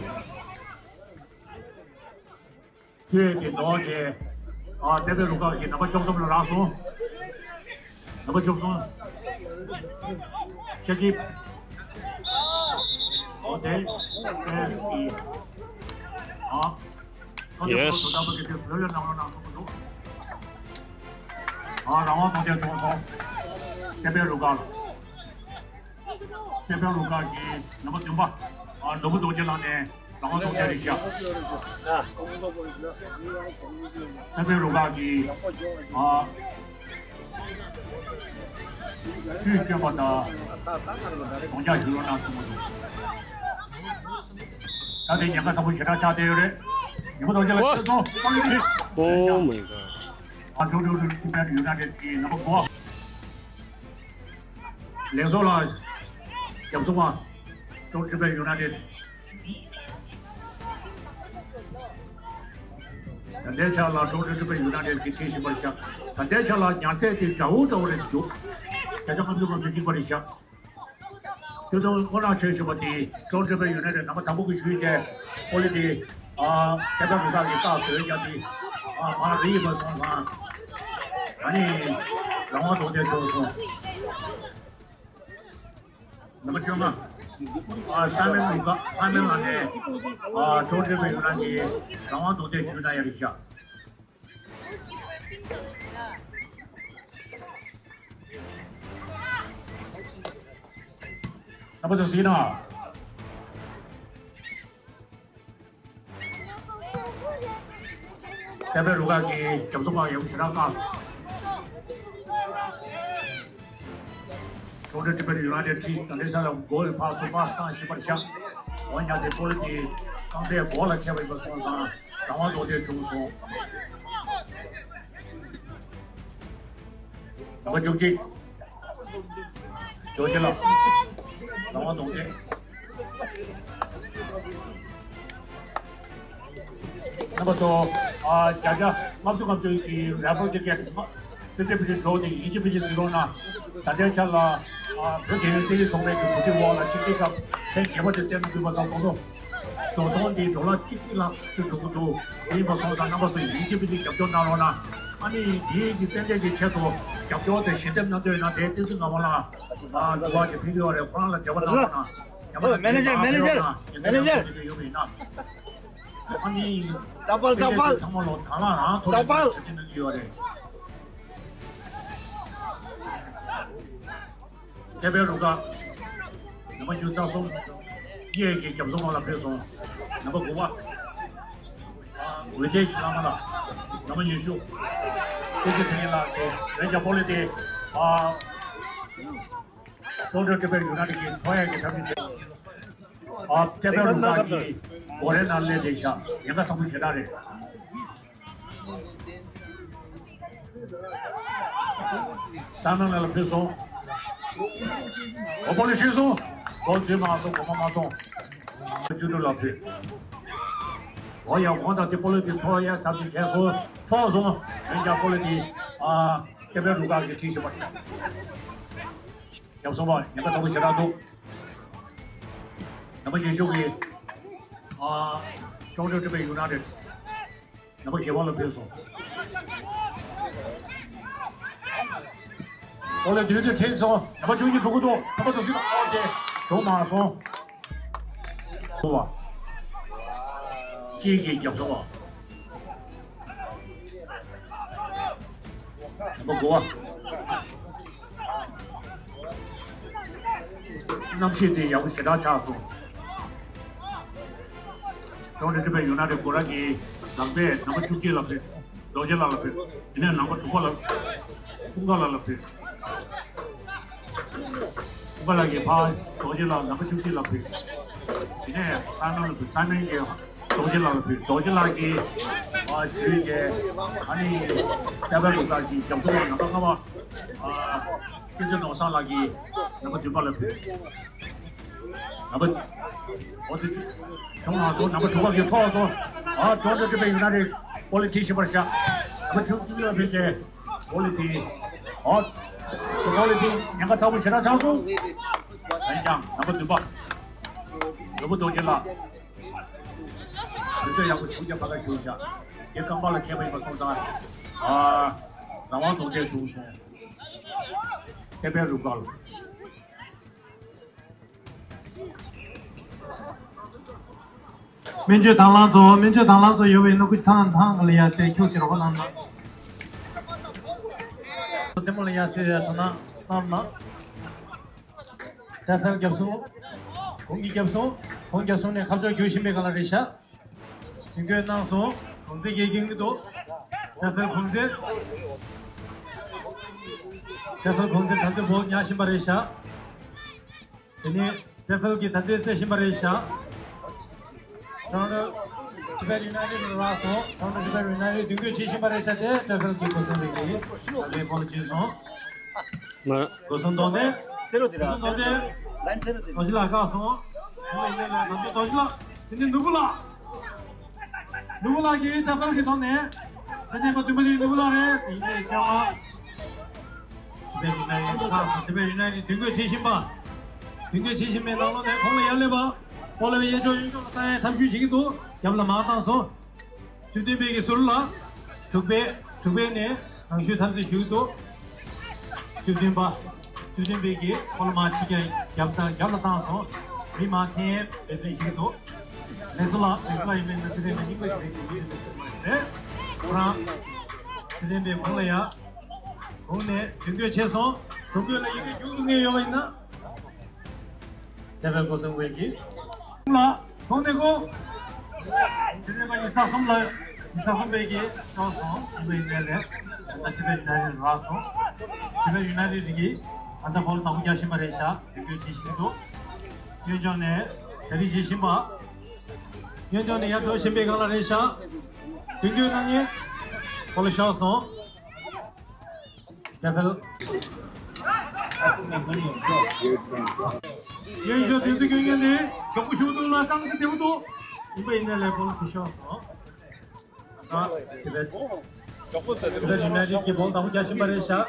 ཁྱོད་ཀྱི་འདོགས་བྱས། ཨ་ཏེ་པེ་རུ་ཁག་གི་ནམ་པ་བཅུ་གསུམ་ལ་རག་སོང་། ནམ་པ་བཅུ་གསུམ། ཤ་ཀིབ། ཨོ་དེ་ཨེ་སི་ཨི། ཨ། ཡེ་སི། ཨ་རང་དབང་གདོང་ཅན་བྱུང་སོང་། ཏེ་པེ་རུ་ཁག་ལ། ཏེ་པེ་རུ་ཁག་གི་ནམ་པ་བདུན་པ། ཨ་ནོར་བུ་རྡོ་རྗེ་ལགས་ནས་རང་དབང་གདོང་ཅན་རེད་ཤག་ཏེ་པེ་རུ་ཁག་གི་ཨ་ཆུས་བསྐྱོན་པ་དང་གདོང་ཅག་ཞུ་རོགས་གནང་གསུངས་པ་འདུག་ད་དེ་ཉེན་ཁ་ཚ་པོ་ཞེ་དྲག་ཆགས་བསྡད་ཡོད་རེད། ནོར་བུ་རྡོ་རྗེ་ལགས་ཁྱེད་ཚོ་ཨོ་མའི་གྷོཌ། ཨ་ཀྲོ་ཀྲོ་ཀྲི་པའི་ཡུ་ནའི་ཊེཌ་ཀྱི་ནམ་པ་དགུ། ལེགས་ཚོགས་ལགས། རྒྱབ་སྲུང་པ། ཀྲོ་ཀྲོ་ཀྲི་པའི་ཡུ་ནའི་ཊེཌ། ད་ལྟའི་ཆ་ལ་ཀྲོ་ཀྲོ་ཀྲི་པའི་ཡུ་ནའི་ཊེཌ་ཀྱིས་ཁྲིད་བཞིན་པར་བཞག་ད་ལྟའི་ཆ་ལ་ཉར་ཚད་དེ་འདྲ་བོ་འདྲ་བོ་རེད་འདུག་བརྒྱ་ཆ་ལྔ་བཅུ་ལྔ་བཅུ་གཅིག་པ་རེད་བཞག་ཁྱོད་ཚོ་སྔོན་ལ་ཆོས་ཞུ་བ་དེ་ཀྲོ་ཀྲོ་ཀྲི་པའི་ཡུ་ནའི་ཊེཌ་ནམ་པ་དང་པོ་གི་ཞུས་བྱས། པོ་ལི་ཏི་ཨ་ཏེ་པེ་རུ་ཁག་གི་རྟགས་བཟོས་ཀྱང་དེ་ཨ་མ་རེད་ཡིན་པ་སོང་ཙང་། ཨ་ནི་རང་དབང་གདོང་ཅན་བྱུང་སོང་། ནམ་པ་བཅོ་ལྔ། ཨ་སཱི་མོན་རུ་ཁག་སཱི་མོན་ལགས་ནས་ཨ་ཀྲོ་ཀྲོ་ཀྲི་པའི་ཡུ་ནའི་ཊེཌ་ཀྱི་རང་དབང་གདོང་ཅན་ཞུས་གནང་ཡ་རེད་བཞག་རྣམ་པ་ཚོ་གཟིགས་གནང་། ཏེ་པེ་རུ་ཁག་གི་རྒྱབ་སྲུང་པ་ཡོང་ཞེ་དྲག་བཀག་ཀྲོ་ཀྲོ་ཀྲི་པའི་ཡུ་ནའི་ཊེཌ་ཁྲིད་ད་ལྟའི་ཆ་ལ་མགོ་བའི་ཕར་ཚུར་པ་བཏང་བཞིན་པར་བཞག་འོན་ཀྱང་དེ་པོ་ལི་ཏི་རྐང་པའི་མགོ་ལ་ཁྱེར་བ་ཡིན་པ་སོང་ཙང་རང་དབང་གདོང་ཅན་བྱུང་སོང་། ནམ་པ་བཅུ་གཅིག་རྡོ་རྗེ་ལགས། རང་དབང་གདོང་ཅན། རྣམ་པ་ཚོ། ཨ་བརྒྱ་ཆ་ལྔ་བཅུ་ལྔ་བཅུ་གི་རེ་ཕར་ཊི་ཀེ་ཊི་ཕི་ཕི་ཕི་ཕི་འགྲོ་ནས་ཡིན་གཅིག་མིན་གཅིག་གཟིགས་རོགས་གནང་། ད་ལྟའི་ཆ་ལ་ཨ་བོད་རྒྱལ་ཡོངས་བཙན་བྱོལ་ཚོགས་པའི་གི་གོ་སྒྲིག་འོག་ལ་ཆིབས་བསྒྱུར་སྐབས་ཐེངས་བརྒྱད་པ་དེ་བཙན་བྱོལ་ཚོགས་པ་ཚོགས་འདུ་འགྲོ་སོང་དེ་ཌོ་ལར་གཅིག་གཅིག་ལྷག་ཙམ་འགྲོ་གི་འདུག་དེ་ཡིན་པ་སོང་ཙང་རྣམ་པ་ཚོ་ཡིན་གཅིག་མིན་གཅིག་རྒྱབ་སྐྱོར་གནང་རོགས་གནང་། ཨ་ནི་འདིའི་གི་བཙན་བྱོལ་གྱི་ཆེད་དུ་རྒྱབ་སྐྱོར་དང་ཞལ་འདེབས་གནང་འདོད་ཡོད་ན་དེ་བསྟན་འཛིན་ངག་དབང་ལགས་ལ་འདུ་བ་ཞིག་ཕུལ་གྱི་ཡོད་རེད། ཁོ་རང་ལ་འབྲེལ་བ་གནང་རོགས་གནང་། ཡང་ན་ཨོ་མེ་ནེ་ཇར་མེ་ནེ་ཇར་མེ་ནེ་ཇར། ཡོད་པ་ཡིན་ན། ཨ་ནི། ད་པལ་ད་པལ། ཚང་མ་ལོ་ད་ལ་རང་ཐོག་ད་པལ། ཆ་ཅན་ནང་ཡོད་རེད། ཐེ་པེ་རུ་ཀ། ནམ་པ་བཅུ་རྩ་གསུམ། གཡས་ཀྱི་རྒྱབ་སོང་བ་ལ་ཕེབས་སོང་། ནམ་པ་དགུ་པ། ཝེ་ཏེ་ཤི་ལ་མ་ལ། ནམ་པ་ཉི་ཤུ། ཏེ་ཅི་ཚེ་རིང་ལགས་ཏེ་ལན་རྒྱ་པོ་ལི་ཏེ། ཨ། ཀྲོང་ཀྲོང་ཀྲི་པེ་ཡུ་ནའི་ཊེཌ་ཀྱི་ཐོ་ཡ་གི་འཐབ་ཇུས་བྱས། ཨ། ཀེ་པེ་རུ་ཀ་གི་སྒོ་རའི་ནང་སླེབས་བསྡད་ཤག་ཉེན་ཁ་ཚ་པོ་ཞེ་དྲག་རེད། ཏཱ་ནང་ལ་ཕེབས་སོང་། འོ་པོ་ལི་ཤི་སོང་། འགོ་འཛུལ་མ་སོང་། གོ་མ་མ་སོང་། བཅུ་དྲུག་ལ་ཕེབས། འོ་ཡ་གོང་དང་དེ་པོ་ལི་དེ་ཐོ་ཡ་ཐབས་ཤིག་བྱས་སོང་། ཐོག་སོང་། ཡང་བསྐྱར་པོ་ལི་དེ་ཨ་ཀེ་པེ་རུ་ཀ་གི་ཁྲིད་བཞིན་པ། རྒྱབ་སོང་བ་ཉེན་ཁ་ཚ་པོ་ཞེ་དྲག་འདུག་ནམ་པ་ཉི་ཤུ་གི་ཨ་ཀྲོང་ཀྲོང་ཀྲི་པེ་ཡུ་ནའི་ཊེཌ། ནམ་པ་བཞི་པ་ལ་ཕེབས་སོང་། ཨོ་ལེ་དུས་དུས་ཁྲིད་སོང་། ནམ་པ་བཅུ་གཉིས་འགྲོ་གི་འདུག་ནམ་པ་དུ་སི་ཨོ་ཏེ་བྱུང་མ་སོང་། ཨོ་བ། ཀྱེ་ཀྱེ་རྒྱབ་སོང་བ། ནམ་པ་དགུ་པ། གནམ་གཤིས་དེ་ཡག་པོ་ཞེ་དྲག་ཆགས་སོང་། ཀྲོང་ཀྲོང་ཀྲི་པེ་ཡུ་ནའི་ཊེཌ་སྒོ་ར་གི་ལམ་པས་ནམ་པ་བཅུ་གཅིག་ལ་ཕེབས། རྡོ་རྗེ་ལགས་ལ་ཕེབས། དེ་ནས་ནམ་པ་དྲུག་པ་ལ་ཀུན་དགའ་ལགས་ལ་ཕེབས། ཀུན་དགའ་ལགས་ཀྱིས་ཕར་རྡོ་རྗེ་ལགས་ནམ་པ་བཅུ་གཅིག་ལ་ཕེབས། དེ་ནས་སཱ་མན་ལ་ཕེབས། སཱ་མན་གྱིས་རྡོ་རྗེ་ལགས་ལ་ཕེབས། རྡོ་རྗེ་ལགས་ཀྱིས་ཕར་ཞུས་བྱས། ཨ་ནི་ཀེ་པེ་རུ་ཀ་གི་རྒྱབ་སོང་བ་ནམ་པ་ལྔ་པ། ཨ། སྐྱིད་ཚལ་ནོར་བཟང་ལགས་ཀྱིས་ནམ་པ་བདུན་པ་ལ་ཕེབས། ནམ་པ། འོ་དེ། བྱུང་མ་སོང་། ནམ་པ་དྲུག་པ་གིས་ཐོག་སོང་། ཨ། ཀྲོང་ཀྲོང་ཀྲི་པེ་ཡུ་ནའི་ཊེཌ་པོ་ལི་ཊི་ཤི་པར་བཞག་ནམ་པ་བཅུ་གཅིག་ལ་ཕེབས་ཏེ། པོ་ལི་ཊི། ཨ། པོ་ལི་ཊི་ཉེན་ཁ་ཚ་པོ་ཞེ་དྲག་ཆགས་སོང་། འོན་ཀྱང་ནམ་པ་བདུན་པ། ནོར་བུ་རྡོ་རྗེ་ལགས། དུས་ཚོད་ཡག་པོ་བྱུང་རྒྱ་ཕ་ག་བཞུགས་བཞག་དེ་རྐང་པ་ལ་ཁེལ་བ་ཡིན་པ་སོང་ཙང་། ཨ། རང་དབང་རྡོག་རྫིས་བྱུང་སོང་། ཀེ་པེ་རུ་ཀ་ལ། སྨན་བཅོས་དང་བླངས་ཚོ། སྨན་བཅོས་དང་བླངས་ཚོ་ཡོད་པའི་ནོར་བུ་ཐང་ཐང་ལ་ཡར་ཏེ་ཁྱུག་ཅིག་རོགས་གནང་དང་། རྩེ་མོ་ལ་ཡར་སེ་ཡར་དོ་སྣང་གནང་དང་། ཏྲ་ཕེལ་རྒྱབ་སོང་། གོང་གི་རྒྱབ་སོང་། གོང་རྒྱབ་སོང་ནས་ཁ་ཕྱོགས་བསྒྱུར་བཞིན་པའི་སྒང་ལ་རེད་ཤག་དུས་འགོད་གནང་སོང་། གོང་ཚད་རྒྱས་ཀྱིན་འདུག་ཏྲ་ཕེལ་གོང་ཚད། ཏྲ་ཕེལ་གོང་ཚད་ད་ལྟ་བོགས་ཉར་བཞིན་པ་རེད་ཤག་དེ་ནས་ཏྲ་ཕེལ་གྱིས་ད་ལྟ་རྩེ་བཞིན་པ་རེད་ཤག་ཀྲོང་ཀྲོང་ཊི་པེ་ཡུ་ནའི་ཊེཌ་རག་སོང་། ཀྲོང་ཀྲོང་ཊི་པེ་ཡུ་ནའི་ཊེཌ་དུས་འགོད་བྱེད་བཞིན་པ་རེད་ཤག་དེ་ཏྲ་ཕེལ་གྱིས་གོ་སོང་རེད་ཀྱི་ད་ལྟའི་སྐོར་ལ་བྱས་སོང་། མ། གོ་སོང་དོགས་ནས། སེ་རོ་དེ་ར། གོ་སོང་དོགས་ནས། ལན་སེ་རོ་དེ། རྡོ་རྗེ་ལགས་བཀག་སོང་། རྡོ་རྗེ་ལགས་དེ་ནི་ནོར་བུ་ལགས། ནོར་བུ་ལགས་ཀྱིས་ཏྲ་ཕེལ་གྱི་ཐོག་ནས། ད་ནས་ཁོ་བདུན་པ་དེ་ནོར་བུ་ལགས་རེད། ཡིན་ནའི་ཀྱང་། དེ་བས་ཡུ་ནའི་ཊེཌ་དེ་བས་ཡུ་ནའི་ཊེཌ་དུས་འགོད་བྱེད་བཞིན་པ། དུས་འགོད་བྱེད་བཞིན་པའི་ནང་ལོགས་ནས་གོང་ལ་ཡར་སླེབས་པ། ཨོ་ལེ་བའི་གཡས་ཕྱོགས་གཡོན་ཕྱོགས་ལ་བཏང་ཡའི་ཐབས་ཇུས་བྱེད་ཀྱི་འདུག་རྒྱབ་ལ་མར་བཏང་སོང་། བཅུ་བདུན་པའི་གི་ཟུར་ལ། དྲུག་པའི། དྲུག་པའི་ནས་རང་ཤུལ་འཐབ་རྩོད་ཞུ་གི་འདུག་བཅུ་བདུན་པ། བཅུ་བདུན་པའི་གི་ཁོ་ལ་མར་ཕྱི་རྒྱབ་རྒྱབ་དང་རྒྱབ་ལ་བཏང་སོང་། མི་མང་འཐེན་འབད་བརྩོན་ཞུ་གི་འདུག་ལེགས་སོ་ལགས། ལེགས་སོ་ལགས་ཡིན་པས་ན་དེ་རིང་ནས་སྙིང་པོ་ཞིག་རེད་ཀྱི་ཡིན་རེད་ཁོ་རང་། བཅུ་བདུན་པའི་གོང་ལ་ཡ། གོང་ནས་དུས་འགོད་བྱས་སོང་། དུས་འགོད་ལ་ཡི་གེ་མཇུག་ཏུ་ངེས་ཡོད་པ་ཡིན་ན། དེ་བས་གོ་སོང་བས་ཀྱི། ལ། གོང་ནས་གོ། དེ་ནས་མ་ཉི་ཤུ་རྩ་གསུམ་ལ། ཉི་ཤུ་རྩ་གསུམ་པའི་གི་ཤོག་སོང་། དེ་བས་ཡིན་ནའི་ལས། ད་ལྟ་ཅི་བས་ཡིན་ནའི་རག་སོང་། དེ་བས་ཡིན་ནའི་རིགས་ཀྱི། ད་ལྟ་བོལ་དང་པོ་རྒྱག་བཞིན་པ་རེད་ཤག་དེ་འདྲ་བྱེད་བཞིན་འདུག་གཡོན་ཕྱོགས་ནས་གྲ་སྒྲིག་བྱེད་བཞིན་པ། གཡོན་ཕྱོགས་ནས་ཡར་འགྲོ་བཞིན་པའི་སྒང་ལ་རེད་ཤག་དུས་འགོད་གནང་མཁན། ཁོ་ལ་ཤོག་སོང་། ཏྲ་ཕེལ། ཡོན་ཤོ་དུས་ཚོད་སྐྱོན་མཁན་ནི་མགྱོགས་པོ་ཞུ་འདུག་ལ་རྐང་རྩེད་བདེ་པོ་འདུག་ཡིན་པ་ཡིན་ན་ལས་པོ་ལ་དེ་ཤོག་སོང་། ད་དེ་བས། དེ་བས་ཡུ་ནའི་ཊེཌ་ཀྱི་བོལ་དང་པོ་རྒྱག་བཞིན་པ་རེད་ཤག་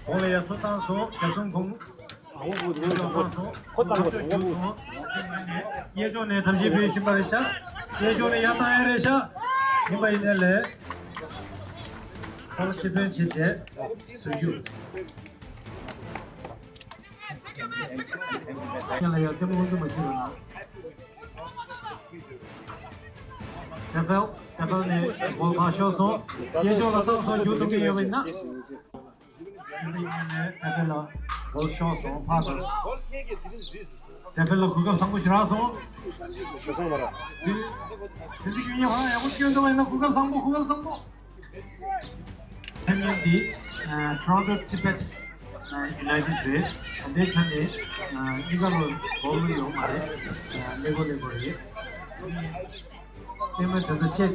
གོང་ལ་ཡར་ཐོ་བཏང་སོང་། རྒྱབ་སོང་གོང་། གཡས་ཕྱོགས་ནས་ཐབས་ཤེས་སྤེལ་བཞིན་པ་རེད་ཤག་གཡས་ཕྱོགས་ནས་ཡར་བཏང་ཡ་རེད་ཤག་ཡིན་པ་ཡིན་ནའི་ལས། ཁོ་ལ་ཁེ་ཕན་བྱེད་བྱས་བཟོ་རྒྱུ། ཡ་ལ་ཡ་རྩེད་མོ་དབང་དུ་མ་ཤོར་བ་ལ། ཏེ་ཕེལ། ཏེ་ཕེལ་ནས་གོལ་ཕར་ཤོར་སོང་། སྐྱེས་ཕྱོགས་ལ་བཏང་སོང་། རྒྱུག་ཐུབ་ཀྱི་ཡོད་པ་ཡིན་ན། ཏེ་ཕེལ་ལ་གོལ་ཤོར་སོང་། ཕར་དང་། ཏེ་ཕེལ་ལ་གོ་སྐབས་བཟང་པོ་ཞིག་རག་སོང་། ཞེ་སོང་མ་རེད། དེ་དེ་ཚོ་རྒྱུན་ཡང་ཧ་ཡག་པོ་སྐྱོན་ཐུབ་པ་ཡིན་ན་གོ་སྐབས་བཟང་པོ། གོ་སྐབས་བཟང་པོ། ཆེམ་པིའན་འདི་Toronto Tibet United རེད། ད་ལྟའི་ཆ་ནས་གཉིས་ཀ་ལོ་གོ་ལོ་ཡོད་མ་རེད། ཀླད་ཀོར་ཀླད་ཀོར་རེད། རྩེད་མོ་དེ་ཚོ་ཆེས་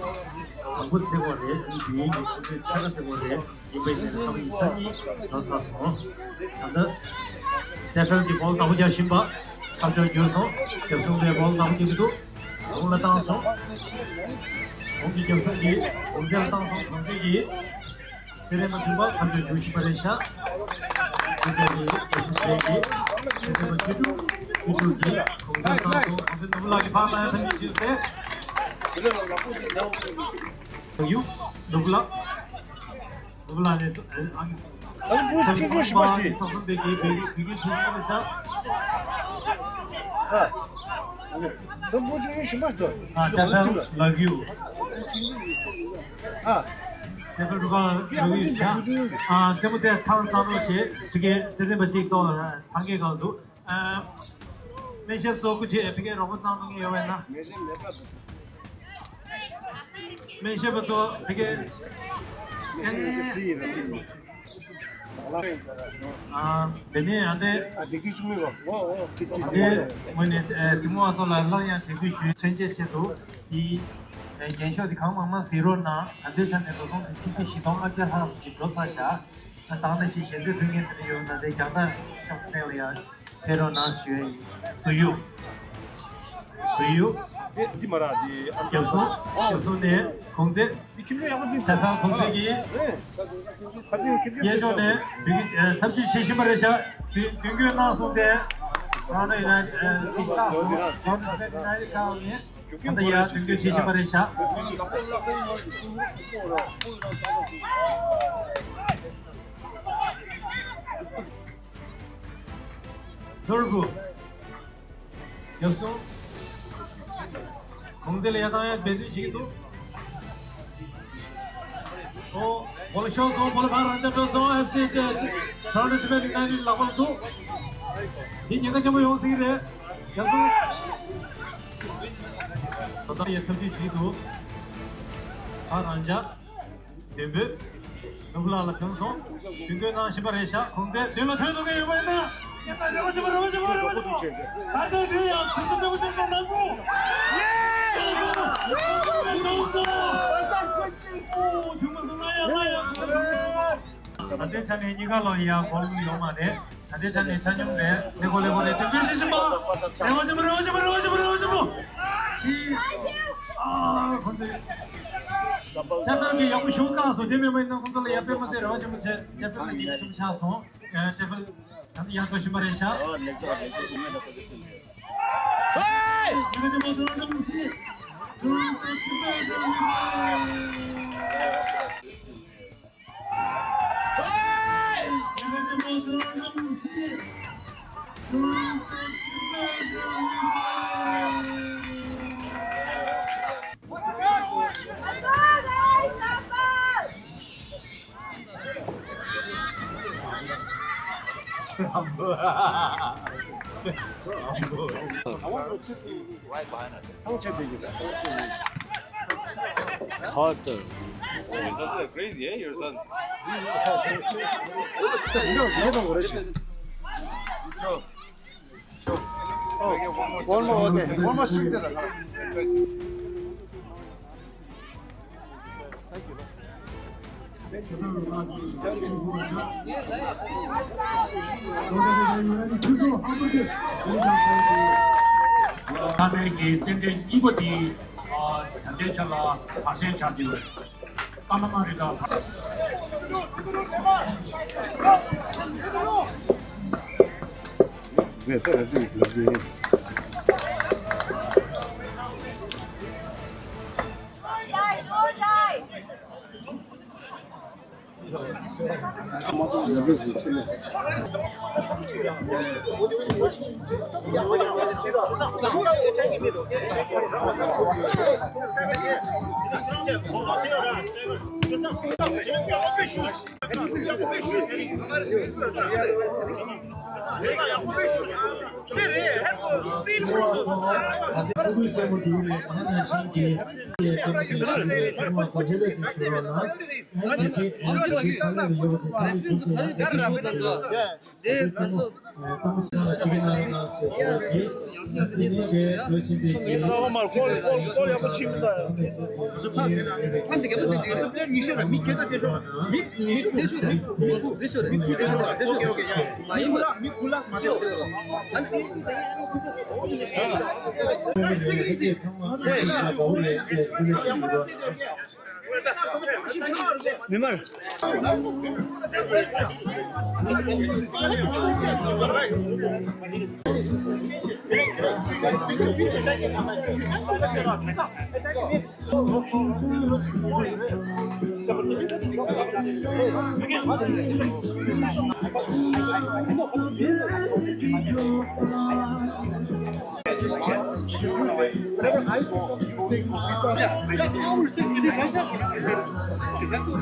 དང་པོ་རྩེ་དགོས་རེད། དེ་ཡིན་གྱི་ཁོ་ཚོས་ཆ་ཚང་རྩེ་དགོས་རེད། ཡིན་པའི་ཆ་ནས་ཁ་བ་ཉིན་ཐ་གཉིས་འགྲོ་ཚར་སོང་། ད་ལྟ་ཏེ་ཕེལ་གྱི་གོལ་དང་པོ་རྒྱག་བཞིན་པ་ཁ་ཕྱོགས་བསྒྱུར་སོང་། རྒྱབ་སྲུང་པས་གོལ་དང་པོ་རྒྱག་གི་འདུག་གོང་ལ་བཏང་སོང་། གོང་གི་རྒྱབ་སྲུང་གིས་གོང་ཚད་བཏང་སོང་། གོང་ཚད་ཀྱིས་དེ་རེད་མ་ཐུབ་པ་ཁ་ཕྱོགས་བསྒྱུར་བཞིན་པ་རེད་ཤག་དེ་འདྲ་ནི་རྒྱབ་སྲུང་པས་ཀྱིས་དེ་རེད་མ་ཆོས་དྲུག་ཆོས་དྲུག་གིས་གོང་ཚད་བཏང་སོང་། གོང་ཚད་ནོར་བུ་ལགས་ཀྱིས་ཕར་བཏང་ཡ་ཐབས་ཤེས་བྱས་ཏེ། ཡུ། ནོར་བུ་ལགས། ནོར་བུ་ལགས་ནས་ཨ་ནི། ད་བུ་ཆུང་ཆུང་ཞིག་མ་རེད། ཚོགས་འདུ་འདི་གའི་བོད་ཀྱི་བོད་ཀྱི་ཚོགས་འདུ་རེད་ཤག་ཨ། ད་བུ་ཆུང་ཆུང་ཞིག་མ་རེད། ཨ། ཏེ་ཕེལ་ལགས་ཡུ། ཨ། ཏེ་ཕེལ་རུ་ཁག་ལགས་ཡུ་ཤག་ཨ། རྩེད་མོ་དེ་ཐར་ཚར་རོགས་བྱེད། ཕ་གིར་རྩེད་འགྲན་པ་གཅིག་ཐོག་ལ་ཐང་གའི་སྒང་འདུག་ཨ། སྨན་ཞབས་ཚོ་སྐུ་མཁྱེན། ཕ་གིར་རོགས་པ་གཙང་གཏོང་མཁན་ཡོད་པས་ན། སྨན་ཞབས་པ་ཚོ་ཕ་གིར། ཨ། དེ་ནས་ཨ་འདྲས། ཨ། འདི་གཅིག་བཅུ་མེད་པ། ཨ་འདྲས་ངོས་ནས་གཟིགས་མོ་བ་ཚོ་ལ་སླར་ཡང་དྲན་སྐུལ་ཞུ། མཚོན་བྱེད་ཆེད་དུ་འདི་རྒྱན་ཤོག་འདི་གང་མང་མང་གཟིགས་རོགས་གནང་། ད་ལྟའི་ཆ་ནས་འགྲོ་སོང་དེ་ཆིག་སྟོང་བཞི་སྟོང་ལྔ་བརྒྱ་ལྷག་ཙམ་ཞིག་འགྲོ་ཚར་བཞག་ད་ད་ནང་བཞིན་ཞལ་འཛོམས་ཕུལ་མཁན་དེ་འདྲ་ཡོད་ན་དེ་རྒྱང་ཐག་ཤོག་ཐེངས་ལ་ཡང་ཕེབས་རོགས་གནང་ཞུ་ཡ་ཡིན། བསོད་ཡུལ། བསོད་ཡུལ། དེ་འདི་མ་ར་འདི་ཨ། རྒྱབ་སྲུང་། རྒྱབ་སྲུང་ནས་གོང་ཚད། འདི་ཁྱིམ་ཚང་ཡག་པོ་འཛིན་ད་ཐང་གོང་ཚད་ཀྱི། ཁ་ཚིག་ཁྱིམ་ཚང་གཡས་ཕྱོགས་ནས་འདི་ཐབས་ཇུས་བྱེད་བཞིན་པ་རེད་ཤག་དུས་དུས་འགོད་གནང་སོང་སྟེ། རང་རེ་ཡིན་ན་ཅིག་ལྟ་སོང་། རང་རེ་ཡིན་ན་ཅིག་ལྟ་སོང་། ད་ལྟ་ཡར་དུས་འགོད་བྱེད་བཞིན་པ་རེད་ཤག་ཐོར་བུ། རྒྱབ་སྲུང་། གོང་ཚད་ལ་ཡར་བཏང་ཡ་འབད་བརྩོན་བྱེད་ཀྱི་འདུག་ཨོ། གོ་ལ་ཤོར་སོང་། གོ་ལ་ཕར་རང་འཇགས་འགྲོ་སོང་། ཨེཕ་སི་ཨེ་ཊི་ཊི་ཊི་རོན་ཊོ་ཊི་བེཊ་ཡུ་ནའི་ཊེཌ་ལག་པར་འདུག་འདི་ཉེན་ཁ་ཆེན་པོ་ཡོང་སྲིད་ཀྱི་རེད། རྒྱབ་སྲུང་། ད་ལྟ་ཡང་ཐབས་ཇུས་བྱེད་ཀྱི་འདུག་ཕར་རང་འཇགས། མདུན་སྤོས། ནོར་བུ་ལགས་ལ་བྱོན་སོང་། དུས་འགོད་གནང་བཞིན་པ་རེད་ཤག་གོང་ཚད་མདུན་ལ་ཐོན་ཐུབ་མཁན་ཡོད་པ་ཡིན་ན། ཡ་ད་རེ་བ་བྱེད་པ་རེ་བ་བྱེད་པ་རེ་བ་བྱེད་པ། ད་ལྟའི་དུས་ཡང་དུས་ཚོད་སྤྲོ་པོ་ཅན་དང་ནག་པོ། ད་ལྟའི་ཆ་ནས་གཉིས་ཀ་ལོ་ཡ་གོ་ལུགས་ཡོད་མ་རེད། ད་ལྟའི་ཆ་ནས་ཆ་སྙོམས་རེད། ལེགས་པོ་ལེགས་པོ་རེད། དུས་འགོད་བྱེད་བཞིན་པ། ལེགས་པོ་ལེགས་པོ་རེད། དུས་འགོད་བྱེད་བཞིན་པ། རེ་བ་ཆེན་པོ་རེ་བ་ཆེན་པོ་རེ་བ་ཆེན་པོ་རེ་བ་ཆེན་པོ། ཨ། ཁོང་ཚོས་ཁྱབ་བརྡལ་གྱི་ཡག་པོ་ཞུ་བཀག་སོང་། དེ་མིན་པ་ཡིན་ན་ཁོང་ཚོ་ལ་ཡར་སྤེལ་མ་བྱེད། རེ་བ་ཆེན་པོ་བྱས། ཡར་སྤེལ་མ་ཉེན་ཁ་ཆེན་པོ་ཆགས་སོང་། ཨ། ཏེ་ཕེལ་ད་ལྟ་ཡར་འགྲོ་བཞིན་པ་རེད་ཤག་ཨོ། ལེགས་སོ་ལེགས་སོ། དུ་མེད་ད་ཁོ་ཚོ་ཐུག་ཡོད། ཧེ། ཉེན་ཁ་ཆེན་པོ་ཏོ་ཏོ་སི། Carter. Your sons are crazy, eh? Your sons. Oh, one more, okay. One more street there. Thank you. ད་ལྟའི་གི་རྩེད་འགྲན་གཉིས་པ་འདི། ཨ། ད་ལྟའི་ཆ་ལ་བར་གསེང་ཆགས་ཀྱི་ཡོད། ཀ་མ་མ་རི་དང་། མི་མར། Whatever I say, something you say, please stop. Yeah, that's all we say. That's all.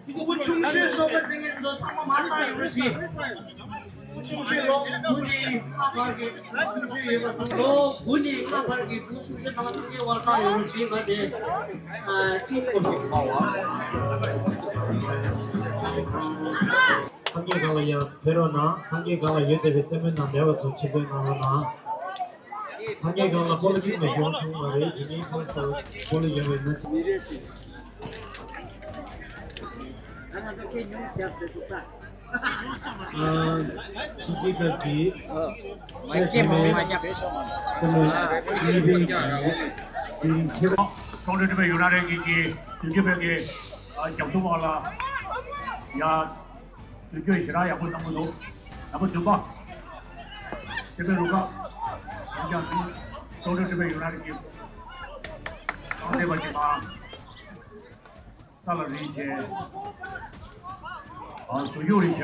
ཕྲུ་གུ་ཆུང་ཤོས་སོགས་པ་ཟེར་མཁན་ཚོ་ཚང་མ་མར་བཏང་ཡོང་རོགས་གྱིས། ཕྲུ་གུ་ཆུང་ཤོས་ལོ་དགུ་ནས་ལྔ་བར་གྱི་ཕྲུ་གུ་ཆུང་ཤོས་ཡོད་པ་ཚོ་ལོ་དགུ་ནས་ལྔ་བར་གྱི་ཕྲུ་གུ་ཆུང་ཤོས་ཚང་མ་ཕ་གིའི་དབར་བཏང་ཡོང་རོགས་གྱིས། ང་དེ་གཅིག་ཕ་གིའི་སྒང་ལ་ཡང་ཕེབས་རོགས་གནང་། ཕ་གིའི་སྒང་ལ་ཡོད་བསྡད་པའི་རྩེད་མོའི་ནང་མེད་པ་ཚོ་ཕྱིར་འཐེན་གནང་རོགས་གནང་། ཕ་གིའི་སྒང་ལ་སྤོ་ལོ་ཁྱོན་ནས་ཡོང་ཐུབ་མ་རེད། ཡིན་ནའི་ཁོང་ཚོ་སྤོ་ལོ་ཡོད་པའི་གནས་ཚུལ། ཨ། ཕྱི་རྒྱལ་ཁབ་ཀྱི་མ་སྐྱེས་མ་མ་སྐྱེས། ཀྲོང་ཀྲེ་ཁྲི་པའི་ཡུ་ན་རེ་གི་གི་དུས་ཀྱི་བོད་ཀྱི་རྒྱབ་སྐྱོར་བ་ལ་ཡ། དུས་ཚོད་ཞེ་དྲག་ཡག་པོ་གནང་གི་འདུག་ནམ་བུ་བདུན་པ། ཁྲི་པའི་རུ་ཁག་ཡང་བསྐྱར་དུ་ཀྲོང་ཀྲེ་ཁྲི་པའི་ཡུ་ན་རེ་གི་རྐང་རྩེད་པ་ཅིག་མ་ས་ལ་རིལ་བྱས། ཨ། ཟུར་ཞུགས་རེད་ཤག་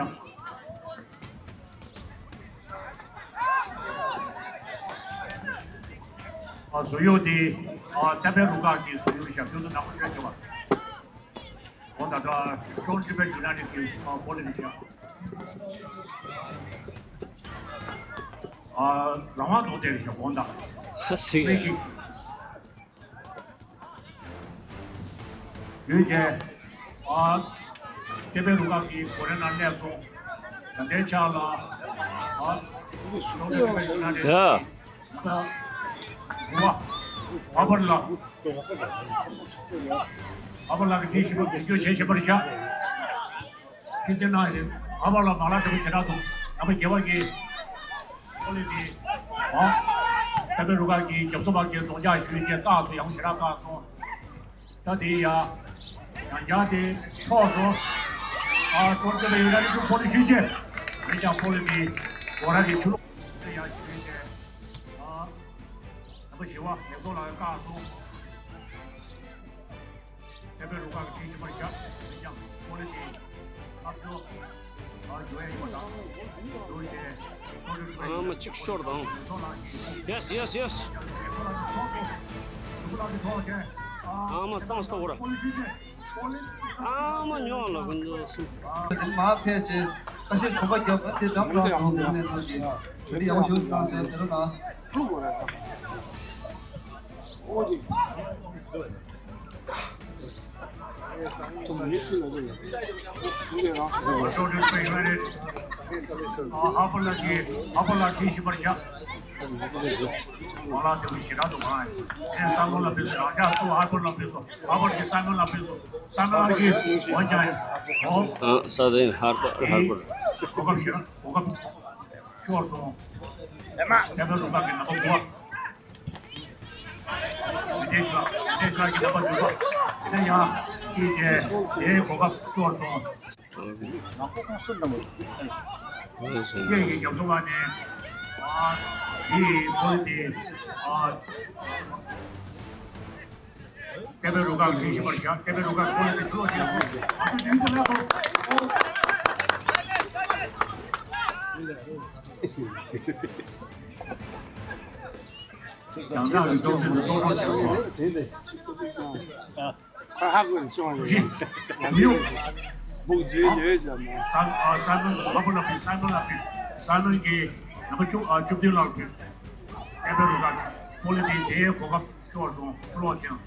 ཨ། ཟུར་ཞུགས་དེ། ཨ། ཏེ་པའི་རུ་ཁག་གི་ཟུར་ཞུགས་རེད་ཤག་ཁྱོད་ཚོ་ནམ་བུ་བྱས་བྱས་པ། འོ་ད་ལྟ་ཀྲོང་ཀྲེ་ཁྲི་པའི་ཡུ་ན་རེ་གི་ཨ་སྤོ་ལོ་རེད་ཤག་ཨ། རང་དབང་རྡོག་རྩེད་རེད་ཤག་འོ་ད། ཧ་སི། ཡུལ་གྱི་ཨ་ཏེ་པའི་རུ་ཁག་གི་གོ་རེ་ནང་གནས་སོང་། ད་ལྟའི་ཆ་ལ་ཨ་ཀྲོང་ཀྲེ་ཁྲི་པའི་ཡུ་ན་རེ་ཡ། ད་ཨ་ཕར་ལ་ཨ་ཕར་ལ་གི་དེ་ཞིག་པ་འགུལ་སྐྱོད་བྱེད་བཞིན་པ་རེད་ཤག་ཁྱེད་ཚོའི་ནང་ནས་ཨ་ཕར་ལ་མ་ལག་འདྲ་པོ་ཞེ་དྲག་འདུག་ནང་པ་རྒྱལ་བ་གི་ཨོ་ལེ་དེ་ཨ་ཏེ་པའི་རུ་ཁག་གི་རྒྱབ་སོ་བ་གི་རྫོང་རྒྱག་ཞུས་བྱས་བཏགས་སོ་ཡང་ཞེ་དྲག་བཏགས་སོང་། ད་དེ་ཡ་ཡང་བསྐྱར་དེ་ཐོག་སོ་ཨ་ཀྲོང་ཀྲེ་ཁྲི་པའི་ཡུ་ན་རེ་གི་སྤོ་ལོ་ཞུས་བྱས་མི་ཅང་སྤོ་ལོ་དེ་འོ་ར་གི་ཆུ་ལོག་དེ་ཡ་ཞུས་བྱས་ཨ། ནམ་པ་བཞི་བ་ལེགས་ཚོགས་ལགས་བཀག་སོང་། ཏེ་པའི་རུ་ཁག་གི་ཁྲིམས་ཀྱི་པར་བཞག་མི་འགྱངས་སྤོ་ལོ་དེ་ཨབ་ཅོ་ཨ་འཇོ་ཡ་ཡིན་པ་དང་འཇོ་བྱས་ཨ་མ་གཅིག་ཤོར་དང་། ལེགས་ཚོགས་ལགས་ཀྱིས། Yes, yes, yes. ལེགས་ཚོགས་ལགས་ཀྱི་ཐོག་ནས་ཨ་མ་བཏང་སྟ་བོ་ར། ཨ་མ་ཉོ་ལ་ཀུན་ཏུ་སུ། མ་ཕལ་ཆེར་ཁ་ཤས་གོམ་པ་རྒྱབ་ན་དེ་འདྲ་འདྲ་འགྲོ་འདུག་ནས་ཚོ་གི་དེ་ཡག་པོ་ཞིག་བཏང་བྱས་ཟེར་ན། ཧ་པོ་ལ་གི་ཧ་པོ་ལ་གི་ཤི་པར་བཞག་ང་ལ་དེ་མི་ཞེ་དྲག་འདུག་ཨ། ཨེ་ས་མོ་ལ་ཕེབས་སོ། རང་ཅག་ཚོ་ཧ་པོ་ལ་ཕེབས་སོ། ཧ་པོ་གི་ས་མོ་ལ་ཕེབས་སོ། ས་མོ་ལ་གི་འོ་ཅག་ཡོད། ཨ་ས་དེ་ཧར་པར་ཧར་པར། གོ་སྐབས་ཞེ་དྲག་གོ་སྐབས་ཤོར་སོང་། ཨེ་མ། ཨེ་མ་རུ་ཁག་གི་ནམ་པ་དགུ་བ། མི་དེ་ཁ་མི་དེ་ཁ་གི་ནམ་པ་དགུ་བ། དེ་ཡང་ཅིག་དེ་དེའི་གོ་སྐབས་ཤོར་སོང་། ལག་པ་གང་སུ་འདམ་པ་སྐད་ཀྱི་རྒྱབ་ཐོག་ལ་ནས་ཨ་དེའི་ཐོག་དེ་ཨ། ཀེ་པེ་རུ་ཀ་གི་ཞིབ་པར་བཞག་ཀེ་པེ་རུ་ཀ་ཁོ་ལ་དེ་ཆུ་བ་ཞིག་ཡོད། ཨ་ཚོ་དུས་ཀྱི་ལས་ཐོག་ཡང་དག་གི་སྟོབས་ཆེན་དུ་གཏོང་རོགས་བྱེད་དགོས། དེ་ནས་ཁ་ཧ་གོ་རེ་ཆུང་བ་ཡོད། ཡོད། སྦུག་རྫུས་ཡོད་ཟེར་མ། ས་ས་ནོན་ལ་པི་ས་ནོན་ལ་པི་ས་ནོན་གྱི་ནམ་པ་བཅུ་ཨ་བཅུ་བདུན་ལ་པི་ཀེ་པེ་རུ་ཀ་ཁོ་ལ་དེ་དེའི་གོ་སྐབས། ཤོར་སོང་། ཕུ་ལོག་ཅིང་།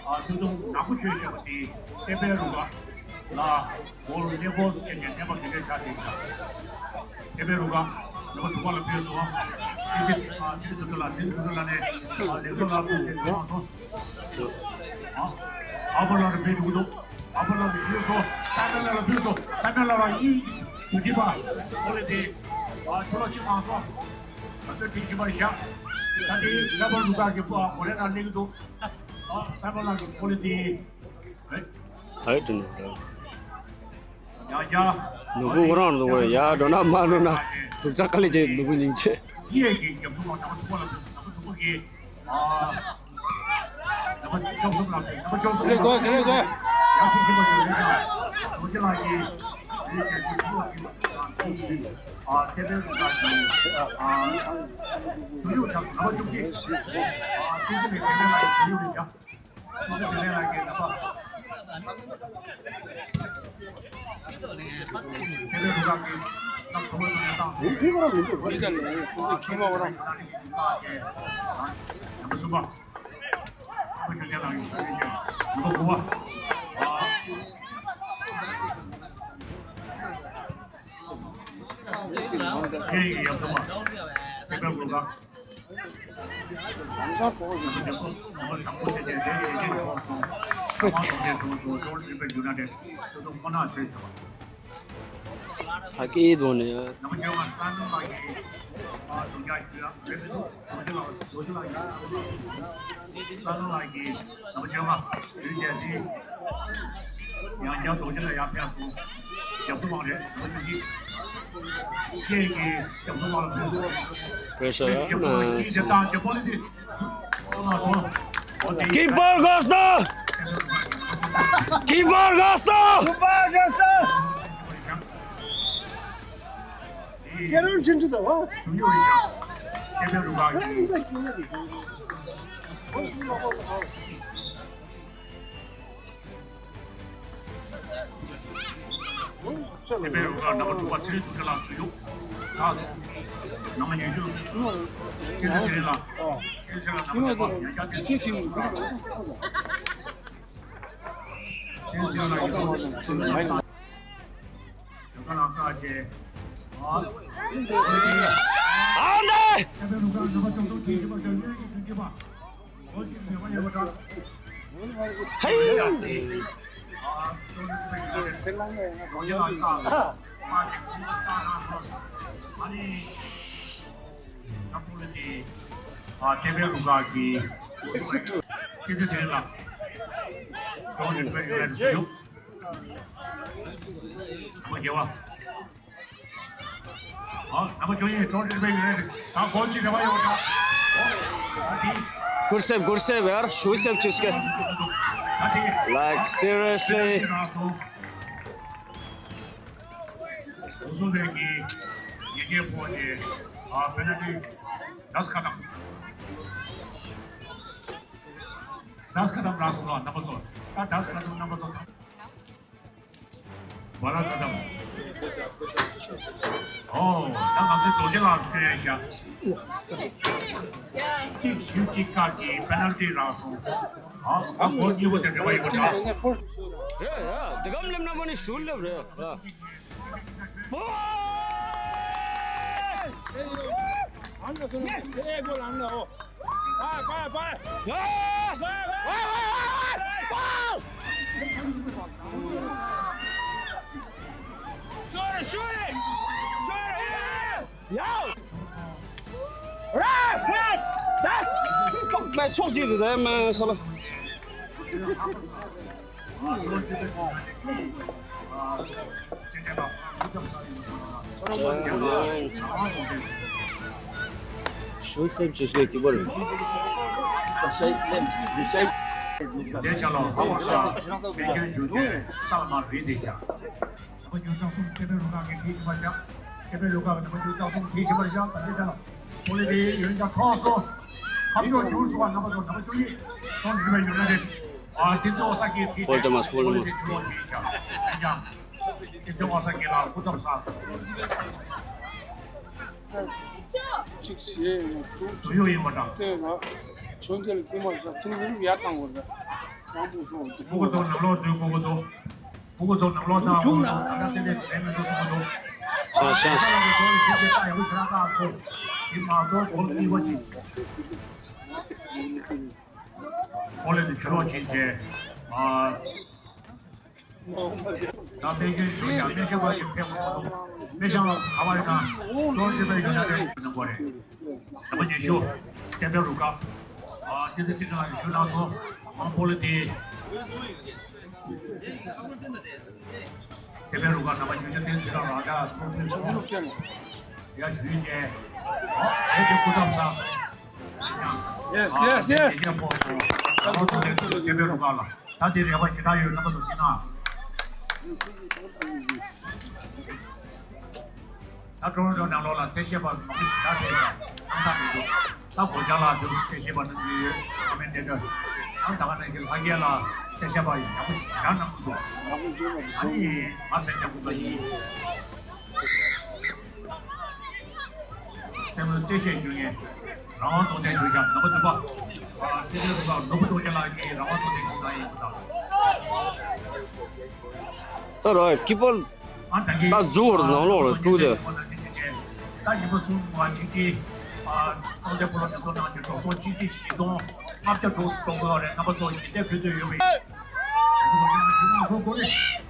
ཨ་ཐུགས་དུང་ནག་པོ་བྱོས་ཤོག་དེ་ཀེ་པེ་རུ་ཀ་ལ་འོ་ལེ་ཧོ་སི་ཅན་གྱི་གནས་བབ་དེ་འདྲའི་ཆ་དེ་ཡིན། ཀེ་པེ་རུ་ཀ་ནུབ་པ་དྲུག་པ་ལ་ཕེབས་སོང་། ཨ་ཏི་ཏི་ཨ་ཏི་ཏི་ཏི་ལ་ཏི་ཏི་ཏི་ལ་ནས་ཨ་ལེགས་སོ་ལ་ཕེབས་ཏེ་ཐོན་སོང་། ཨ་ཨ་ཕ་ལ་རུ་ཕེབས་འདུག་འདུག་ཨ་ཕ་ལ་རུ་ཕེབས་སོང་། ས་མེ་ལ་རུ་ཕེབས་སོང་། ས་མེ་ལ་རུ་ཡིན་དུ་ཏི་པ་ཨོ་ལེ་དེ་ཨ་ཆུ་ལ་ཅི་མང་སོང་། ད་ལྟ་དེ་ཅི་པར་བཞག་ད་དེ་ལ་པར་ལུ་ཀ་གི་པོ་ཨ་གོ་རེ་ན་ལེགས་འདུག་ཨ་ས་པ་ལ་གི་པོ་ལི་དེ་ཨེ། ཨེ་དེ་ནི་ད། ཡ་ཡ། ནུ་གུ་ཁོ་རང་འདུག་གོ་ཡ་འགྲོ་ན་མ་འགྲོ་ན་སྡུག་ཅག་དཀའ་ལས་ཅན་ནུ་གུ་སྙིང་རྗེ། ཡི་ཡ་གི་རྒྱབ་ཏུ་མ་ནག་པོ་ཐུག་པ་ལ་ཕེབས་སོང་། ནག་པོ་ཐུག་པ་གི་ཨ། ནག་པོ་ཅོག་གསུམ་ལ་ཕེབས། ནག་པོ་ཅོག་གསུམ། དེ་ལས་གོ་དེ་ལས་གོ། ཡ་ཁྱི་ཁྱི་མ་ཅོག་ལས་ཀ་རྡོ་རྗེ་ལགས་ཀྱིས་ཡི་ཡ་གི་རྒྱབ་ཏུ་མ་ནག་པོ་ཐུག་པ་གི་ཨ་ཐེ་བེ་རུ་ལགས་ཀྱིས་ཨ། ཐུག་ཡོད་ཀྱང་ནག་པོ་ཅོག་གཅིག་ཨ་ཐེ་བེ་རུ་ལགས་ཀྱིས་ཐུག་ཡོད་ཀྱང་། ད་སྐད་ཡིག་ཐོག་ནས། ཡང་བསྐྱར་རྡོ་རྗེ་ལ་ཡར་ཕེབས་སོང་། རྒྱབ་ཏུ་མང་རེད། རྡོ་རྗེ་གཅིག་ཁྱེད་ཀྱིས་རྒྱབ་ཏུ་མང་ལ་ཕེབས་སོང་། Pressure. Nice. Keeper Costa! Keeper Costa! Kerun chintu da wa. Kerun da chintu da. དེ་པའི་རུ་ཁག་ནམ་པ་དྲུག་པ་ཚེ་རིང་དུ་ཁྲི་ལགས་སུ་ཡོད། ད་ནམ་པ་ཉི་ཤུ་ཚེ་རིང་ཚེ་རིང་ལགས། ཚེ་རིང་ཚེ་རིང་ལགས་ནམ་པ་ཉི་ཤུ་ཚེ་རིང་ལགས། ཚེ་རིང་ཚེ་རིང་ལགས་ཡོད། ཡོད་ཁ་ལགས་ཁག་ཅེ། ཨ་ནེ། དེ་པའི་རུ་ཁག་ནམ་པ་བཅུ་དྲུག་ཚེ་རིང་ཚེ་རིང་ལགས་ཡོད། ཨ་ནམ་པ་བཅུ་གཉིས་ཀྲོང་ཀྲི་པའི་ཡུན་རིང་ད་གོ་ཅི་རེ་བ་ཡོད་ད། Good save, good save, ཡར་ཞུ་སེབ་ཅུས་ཀེ། Like, seriously. ཨུ་སུ་ལེ་གི་ཡི་གེ་ཕོག་ཅེ་ཨ་པེ་ན་ཏི་དཱས་ཁ་དམ། དཱས་ཁ་དམ་ར་སོང་ལ་རྣམ་པ་ཚོ་ད་དཱས་ཁ་དམ་རྣམ་པ་ཚོ། བ་ར་ཀ་དམ། ཨོ། ད་ང་ཚོའི་རྡོ་རྗེ་ལགས་ཕེབས་ཡ། གཅིག་བཞི་གཅིག་ཀ་གི་པེ་ནལ་ཏི་རག་སོང་། ཨ་ད་གོ་གཉིས་པོ་དེ་འབྲེལ་བ་ཡོད་ད། རེད་ཡ། དེ་གམ་སླེབས་ན་མ་ནི་ཞུ་སླེབས་རེད་ཡ། Yes! Yes! Yes! Shoot it! Shoot it! Shoot it! Yeah! Yo! Yes! Yes! That's fuck, man, ཕྱོགས་གཅིག་ཏུ་དེ་མིན་སོ་ལ། ཞུ་སེམས་ཅི་ཞིག་གི་བར། དེ་ཆ་ལ་ཧ་བ་ས་མེ་སྐྱོན་བྱུང་སྟེ་ས་ལ་མར་རིལ་ཏེ་བཞག་ནམ་བཅུ་རྩ་གསུམ་ཐེ་བའི་རུ་ཁག་གི་ཁྲིད་ཕྱིན་པར་བཞག་ཐེ་བའི་རུ་ཁག་གི་ནམ་བཅུ་རྩ་གསུམ་ཁྲིད་ཕྱིན་པར་བཞག་ད་ལྟའི་ཆ་ལ་ཕོ་ལི་དེ་ཡོན་ཀྱང་ཁྲོག་སོ། ཁ་ཕྱོགས་འགྱུར་སོ་བ་རྣམ་པ་ཚོ་ནམ་བཅུ་གཉིས་ཐོག་འདི་བའི་ཡོད་ན་རེད། ཨ་དེ་ཚོ་ས་ཀྱི་ཁྲིད་ཕོལ་ཏེ་མ་སོལ་མ། ཕོ་ལི་དེ་ཆུ་ལོག་ཁྲིད་བཞག་ཡིན་ཀྱང་དེ་ཚོ་ས་ཀྱི་ལ་སྐུ་ཚབ་ས། གཅིག་བྱས་ཡོང་ཐུག་བུ་ཡུག་ཡིན་པ་དང་། ལྟོས་ན། ཆོས་རྒྱལ་གྱིས་མ་བཞག་ཚིག་འཛིན་ཡར་བཏང་དགོས་རེད། དྲང་པོ་ཤོག་ཅིག་སྤུ་གུ་ཚོ་ནང་ལོགས་འཛུལ། སྤུ་གུ་ཚོ། སྤུ་གུ་ཚོ་ནང་ལོགས་ཚང་། ད་ལྟ་ཚེ་འདས་ཚེ་མི་འདུག་གསུང་གི་འདུག་ས་ཤ་ས། ཁོ་ལ་དེ་ཚོ་ལ་ཤེས་ཀྱི་ད་ཡག་པོ་ཞེ་དྲག་ད་ཚོ། དེ་མ་གཏོགས་ཁོ་ལ་གཉིས་པ་ཅིག་ཁོ་ལ་དེ་ཆུ་ལོག་ཅིག་བྱས། ཨ། ད་དཔེ་སྐྱོན་ཞུ་ཡ་སྨན་ཤང་བ་ཞིག་ཕེབས་དགོས་འདུག་སྨན་ཤང་ལ་ག་བ་ཡོད་ན་ཀྲོང་ཅི་པའི་ཡོད་ན་རེད་ཡོད་ན་དགོས་རེད། ནམ་པ་ཉི་ཤུ། བསྟན་པའི་རུ་ཁག་ཨ་བསྟན་འཛིན་ཁྲི་བྱང་ལགས་ཀྱིས་ཞུ་གནང་སོང་། ཨང་པོ་ལི་དེ། བསྟན་པའི་རུ་ཁག་ནམ་པ་ཉི་ཤུ་བསྟན་འཛིན་ཁྲི་བྱང་ལགས་ཀྱང་ཚོགས་གཙོས་ཚོགས་གཙོ་ཡ་ཞུ་ཡིན་ཅེས། ཨོ་དེ་དེ་སྐུ་ཚབ་ས། Yes, yes, yes. ཨ་དེ་དེ་ཕོག་སོང་། ཨང་པོ་ལི་དེ་བསྟན་པའི་རུ་ཁག་ལ། ད་དེ་རེ་བ་ཞེ་དྲག་ཡོད་རྣམ་པ་ཚོ་ཤེས་ན། ད་ཀྲོང་ཀྲོང་ནང་ལོགས་ལ་གསལ་བཤད་པ་མང་པོ་ཞེ་དྲག་ཕེབས་ཀྱང་གནང་ཐབས་མི་འདུག་ད་སྒོ་བྱང་ལ་དུ་གསལ་བཤད་པ་གནང་གི་ཡོད། ཨ་མེན་ཏེ་ཏོ། ཨ་ད་ག་ནང་བཞིན་ལྷ་རྒྱལ་ལ་གསལ་བཤད་པ་ཡག་པོ་ཞེ་དྲག་གནང་གི་འདུག་ཨ་ནི་ང་སེམས་ཀྱང་དགོངས་པ་ཡིན། སེམས་ལ་གསལ་བཤད་ཞུ་མཁན་རང་དབང་རྡོག་རྩ་ཞུ་བཞག་ནོར་བུ་དུ་པ། ཨ་སེ་ཀྲལ་རུ་ཁག་ནོར་བུ་རྡོ་རྗེ་ལགས་ཀྱིས་རང་དབང་རྡོག་རྩ་ཞུ་གནང་ཡིན་པ་དང་། ད་ར་ཀི་པར་ཨ་ད་གི་ད་འཛུལ་བར་ནང་ལོགས་ལ་སྤྲུགས་ཏེ། ད་ཉི་མ་གསུམ་བ་གཅིག་གིས་ཨ་རྡོག་རྩའི་སྤོ་ལོ་འགྲན་བསྡུར་གནང་རྒྱུ་འགྲོ་སོང་གཅིག་ཁྲི་བཞི་སྟོང་ལྔ་བརྒྱ་དྲུག་སྟོང་དགོས་པ་རེད། རྣམ་པ་ཚོ་ཞལ་འདེབས་ཕུལ་འདོད་ཡོད་པ་ཡིན།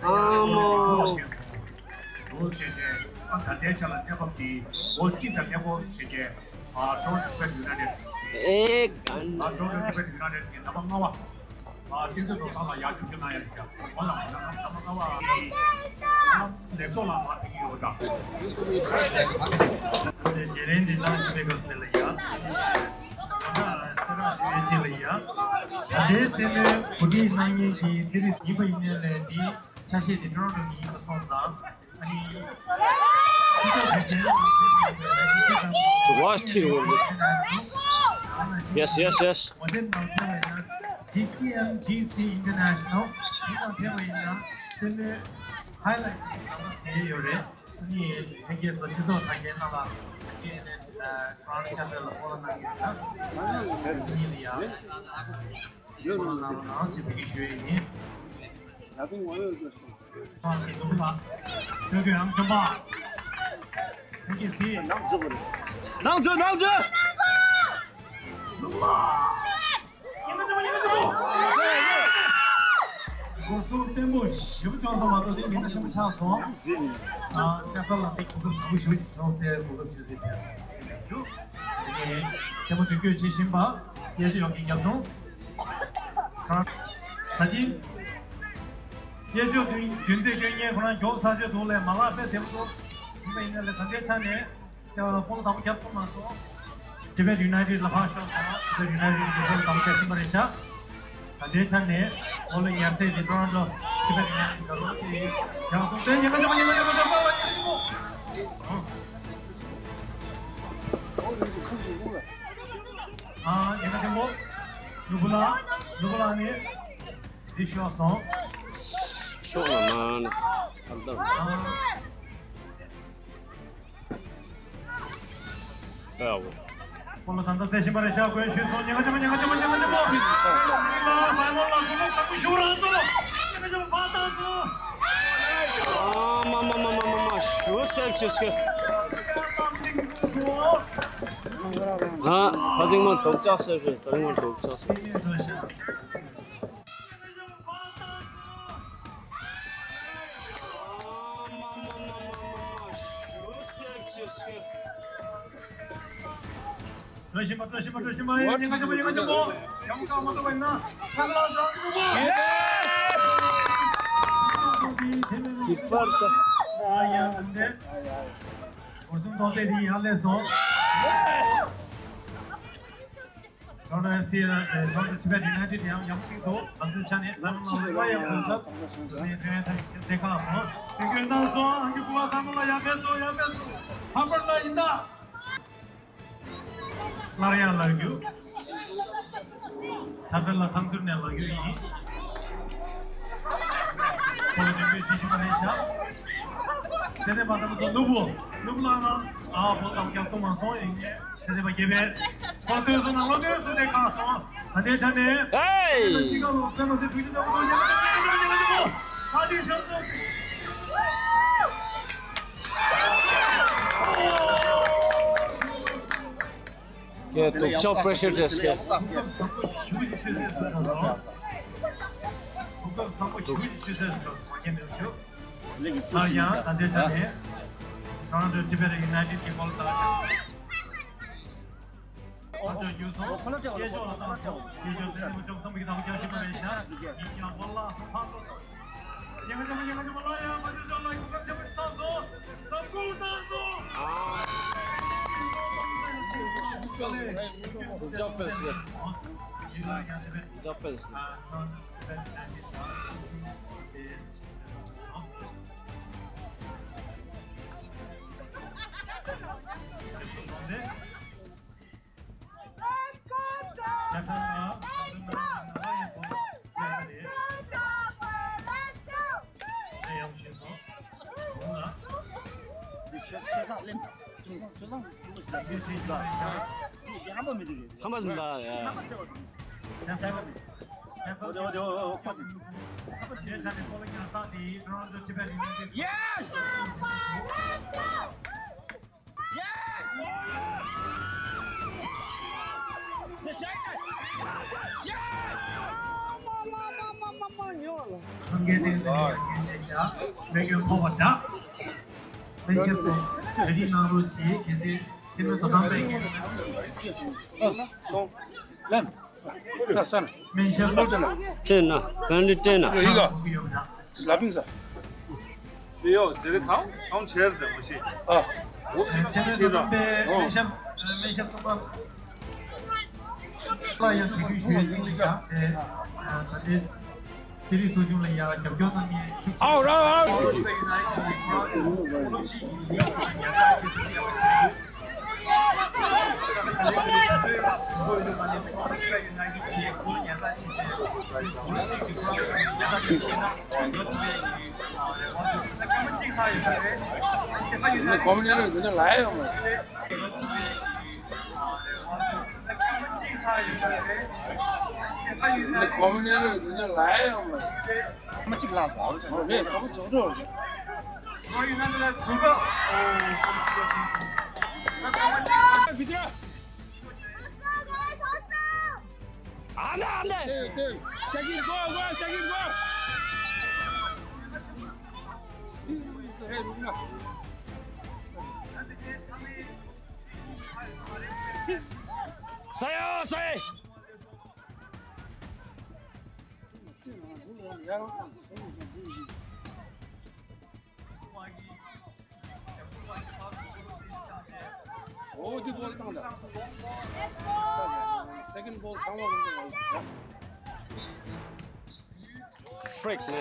ཨ་མ། ལོ་ཞེས་བྱས། ཨ་ད་ལྟའི་ཆ་ལ་གནས་བབ་འདི་ལོ་གཅིག་དང་གནས་སྐོར་ཞེས་བྱས། ཨ་ཀྲོང་ཇི་པན་ཡུ་ནའི་ཏེད། ཨེ་ག་ན། ཨ་ཀྲོང་ཇི་པན་ཡུ་ནའི་ཏེད་ཀྱི་ཟླ་བ་ལྔ་པ། ཨ་བསྟན་འཛིན་བློ་བཟང་ལགས་ཡར་བཅུག་རྒྱུ་གནང་ཡ་ཞིག་འོ་ལ་ཟླ་བ་ལྔ་པ་ཨ་ལེགས་ཚོགས་ལགས་མར་ཕེབས་ཀྱི་ཡོད་འདྲ། བརྗེ་ལེན་འདི་གནང་བྱས་པའི་སྐབས་སུ་ལ་ཡ། ད་ལྟ་སེ་ར་ཨ་ཆེ་ལ་ཡ། ད་ལྟའི་རྩེད་མོའི་གོ་སྒྲིག་གནང་མཁན་གྱི་རྩེད་རིགས་ཡིན་པ་ཡིན་ནའི་ལས་འདི་ཆ་ཤས་འདི་ཀྲོང་ཀྲོང་གི་ཡིན་པ་སོང་ཙང་། Watch T V. Yes, yes, yes. International. Nothing. ནང་འཛུལ་དགོས་རེད། ནང་འཛུལ། ནང་འཛུལ། སྒོ་སྲུང་བརྟན་པོ་ཞེ་པོ་བྱུང་སོང་མ་གཏོགས་དེ་ཉེན་ཁ་ཆེན་པོ་ཆགས་སོང་། ཨ་སྟག་ལ་དེ་གོ་སྐབས་བཟང་པོ་ཞེ་པོ་ཅིག་བྱུང་སྟེ་གོ་སྐབས་ཆུད་ཟོས་ཕེབས་སོང་། དེ་ནས་བརྟན་པོ་མདུན་སྐྱོད་བྱེད་བཞིན་པ་གཡས་ཕྱོགས་ཀྱི་རྒྱབ་ལྗོངས། ད་ཅི། གཡས་ཕྱོགས་མདུན་མདུན་རྩེ་སྐྱོན་མཁན་ཁོ་རང་མགྱོགས་ཚར་ཆེད་དུ་ལས་མ་ལག་དཔེ་བདེ་པོ་འདུག་ཡིན་པ་ཡིན་ན་ལས་ད་ལྟའི་ཆ་ནས་ལྟེ་བ་ལ་སྤོ་ལོ་དང་པོ་བརྒྱབ་ཐུབ་མ་སོང་། ཇི་པན་ཡུ་ནའི་ཊེཌ་ལ་ཕར་ཤོག་དང་ཇི་པན་ཡུ་ནའི་ཊེཌ་ཀྱི་སྤོ་ལོ་དང་པོ་བརྒྱབ་ཟིན་པ་རེད་ཤག་ད་ལྟའི་ཆ་ནས་སྤོ་ལོ་ཉར་ཚད་ཀྱི་ཀྲོ་རོན་ཀྲོ་ཇི་པན་ཡུ་ནའི་ཊེཌ་ཀྱི་རོ་ཏི་ཡང་སོང་སྟེ་ཉེན་ཁ་ཆེན་པོ་ཉེན་ཁ་ཆེན་པོ་ཉེན་ཁ་ཆེན་པོ། ཨ་ཉེན་ཁ་ཆེན་པོ། ནོར་བུ་ལགས། ནོར་བུ་ལགས་ནི། འདི་ཤོར་སོང་། ཤོག་ལ་མ་ནི་ཨ་ལྟ། ཨ་འོ། ཁོ་ལ་ད་ལྟ་རྩེ་བཞིན་པ་རེད་ཤག་གོན་ཞུས་སོང་། ཉེན་ཁ་ཆེན་པོ་ཉེན་ཁ་ཆེན་པོ་ཉེན་ཁ་ཆེན་པོ་ཉེན་ཁ་ཆེན་པོ། སའི་མོ་ལ་གོ་ལོག་དང་པོ་ཞུ་རང་སོང་། ཉེན་ཁ་ཆེན་པོ་ཕར་བཏང་སོང་། ཨ་མ་མ་མ་མ་མ་མ་ཞུ་སེབ་ཆེ་སྐད། ཨ་ཁ་ཟིང་མ་དོག་ཅག་སེབ་ཆེ། ད་རིང་མ་དོག་ཅག་སེབ། སྤྲོ་ཞིམ་པ་སྤྲོ་ཞིམ་པ་སྤྲོ་ཞིམ་པ། ཡ་ཉིན་ག་ཅི་མོ་ཉིན་ག་ཅི་མོ། ཡ་མོ་ཀ་མ་ཏོ་བ་ཡིན་ན་ཁ་ལ་ཟ་ཅི་མོ། ཁྱད་པར་དུ། ཨ་ཡ་འདི་འདྲ། འོ་སུམ་ཐོག་པའི་དེ་ཡང་ལས་སོང་། Toronto F C ལ་Toronto Tibet United ཡང་ཡག་པོ་ཞིག་འདུག་ང་ཚོའི་ཆ་ནས་ལམ་ལ་ལ་ཡག་པོ་འདུག་ང་ཚོའི་ཕན་ཡོན་ཐག་གཅོད་བྱེད་ཁག་སོང་། དེ་སྐྱོན་བཏང་སོང་། ཨང་ཀི་བུ་བ་ཚང་མ་ལ་ཡག་ཕན་སོང་། ཡག་ཕན་སོང་། ཧམ་པར་ལ་ཡིན་ད། སླར་ཡང་ལག་འགྱུར། ད་ཕན་ལ་ཐང་ཐུར་ནས་ལག་འགྱུར་ཡིན། ཁོ་ལ་མི་འབོད་ཅི་ཞུ་བ་རེད་ཤག་དེ་ནས་མ་ཐམ་ཚོ་ནུ་བོ་ནུ་བོ་ལ་ན་ཨ་བོ་དམ་རྒྱག་སོང་མ་སོང་ཡིན་ངེས། དེ་ནས་མ་རྒྱལ་བས་ཁོ་ཚོས་སོང་ན་ལོ་ནས་སུ་དེ་ཁག་སོང་། ད་ལྟའི་ཆ་ནས་ཧེ། ཅི་ག་ལོ་སེམས་མ་སེམས་བུ་ཅི་ལྟ་བུ་ཡ་ད་དེ་ཤོག་སོང་། ཀྱེ་དུག་ཅོག་pressure test ཀྱེ། ཨ་ཡང་ད་ལྟའི་ཆ་ནས་Toronto Tibet United གི་གོལ་ལྟར། ཨ་ཅག་རྒྱུ་སོང་། ཁོ་ལ་སྐྱོ་བ་ལ་ཁོ་ལ་སྐྱོ་བ། ཁྱེད་ཅག་ཚེ་མོ་ཅོག་ཚང་མ་གི་ཐག་རྒྱག་ཤེས་པ་རེད་ཤག་ཡིན་ཀྱང་ཧོ་ལ་སོང་ཕང་ལོ་སོང་། ཡང་ཅག་ཡང་ཅག་ལ་ཡང་མ་ཅོག་ཅོག་ལ་གུ་ཀ་ཅག་མ་ཅི་ཐང་སོང་། ནམ་གུང་ཐང་སོང་། ཡིན་ལ་ཡང་དེ་བས། ཡིན་ལ་ཡང་དེ་བས། ཨ་ཅག་དེ་བས། Yes! Yes! ཁང་གལ་ལྡན་དང་ཡང་འགན་བཞེས་བྱ། མེ་སྐྱོན་ཕོག་པ་འདྲ། སྨན་ཞབས་ཚོ་གྲ་སྒྲིག་གནང་རོགས་གྱིས། གལ་སྲིད་དེ་མིན་དོ་དམ་པའི་འགན་ལེན། ས་ས་ན། སྨན་ཞབས་ཚོ་སྤྲད་ན། གང་འདྲ་སྤྲད་ན། ཡི་ག་ལ་པིང་ས། དེ་ཡོ་དེ་རེད་དང་ཨང་ཆེར་དེ་མ་ཤེས། ཨ། འོ་དེ་ན་ཁང་ཆེ་ར། སྨན་ཞབས་སྨན་ཞབས་ཚོ་པ། ལ་ཡང་དྲི་རྒྱུ་ཞུ་ཡ་ཅིག་ཡིན་ཀྱང་དེ་ད་ལྟའི་ཅི་རིགས་གསོ་སྐྱོང་ལ་ཡང་རྒྱབ་སྐྱོར་གནང་མཁན་ཁྱུག་ཨའོ་ར་ཨའོ། ཨོ་ལོ་ཅི་ཡིན་ཡིན་ཡང་ཉར་ཚགས་བྱེད་ཐུབ་ཡ་ཞིག་ནི་གོམ་ཉེ་རུ་འདི་ནི་ལ་ཡོང་མ། ནི་གོམ་ཉེ་རུ་འདི་ནི་ལ་ཡོང་མ། གོམ་གཅིག་ལ་ཟ་རུ་ཟ་རུ་རེད། གོམ་ཚོགས་འགྲོ་རེད། བི་དྲ། ཨ་ན་ཨ་ན། དེ་དེ། ཤ་ཀིན་གོ་གོ་ཤ་ཀིན་གོ། ཧེ་རུ་ན། ས་ཡ་ས་ཡ། འོ་དེ་བོལ་བཏང་ད། སེ་ཀེན་བོལ་ཚང་མ་བོལ་བཏང་ད། Frick, man.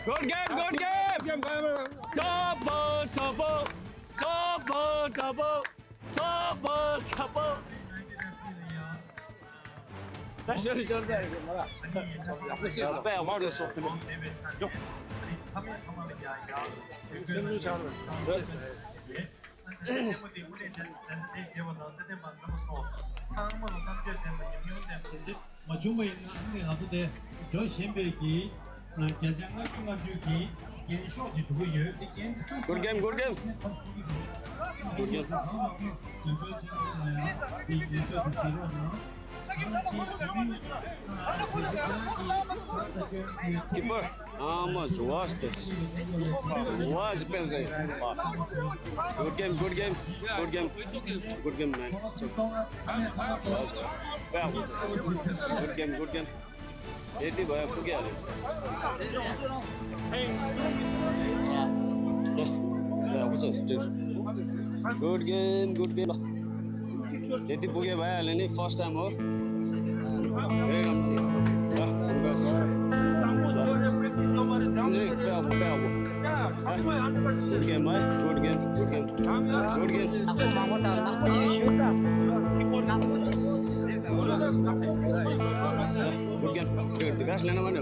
Good game, good game. Double, double, double, double, double, double. ད་ཤོར་ཤོར་ད་རེད་མ་ལ། ཡག་པོ་བྱས་སོང་། དཔེ་ཡག་པོ་བྱས་སོང་། ཚང་མ་ལ་བསམ་སྤྱོད་ལྡན་པ་ཉམས་མྱོང་ལྡན་པ་ཞིག་མ་བྱུང་བ་ཡིན་ན་ཨ་ནི་ང་ཚོ་དེ་འགྲོ་བཞིན་པའི་གི་བརྒྱ་ཆ་ལྔ་བཅུ་ལྔ་བཅུ་གི་འགན་ཤོག་ཅིག་འགྲོ་གི་ཡོད། དེ་འགན་འདི་སུ། Good game, good game. Keeper, how much? Watch this. Watch this. Good game, good game, good game. Good game, man. It's okay. Good game, good game. Eti bhai, phuge ale. Yeah, what's up, dude? Good game, good game. Eti phuge bhai ale ni first time ho. Very nice. Yeah, congrats. Good game, bhai. Good game, good game. Good game. Good game. Good.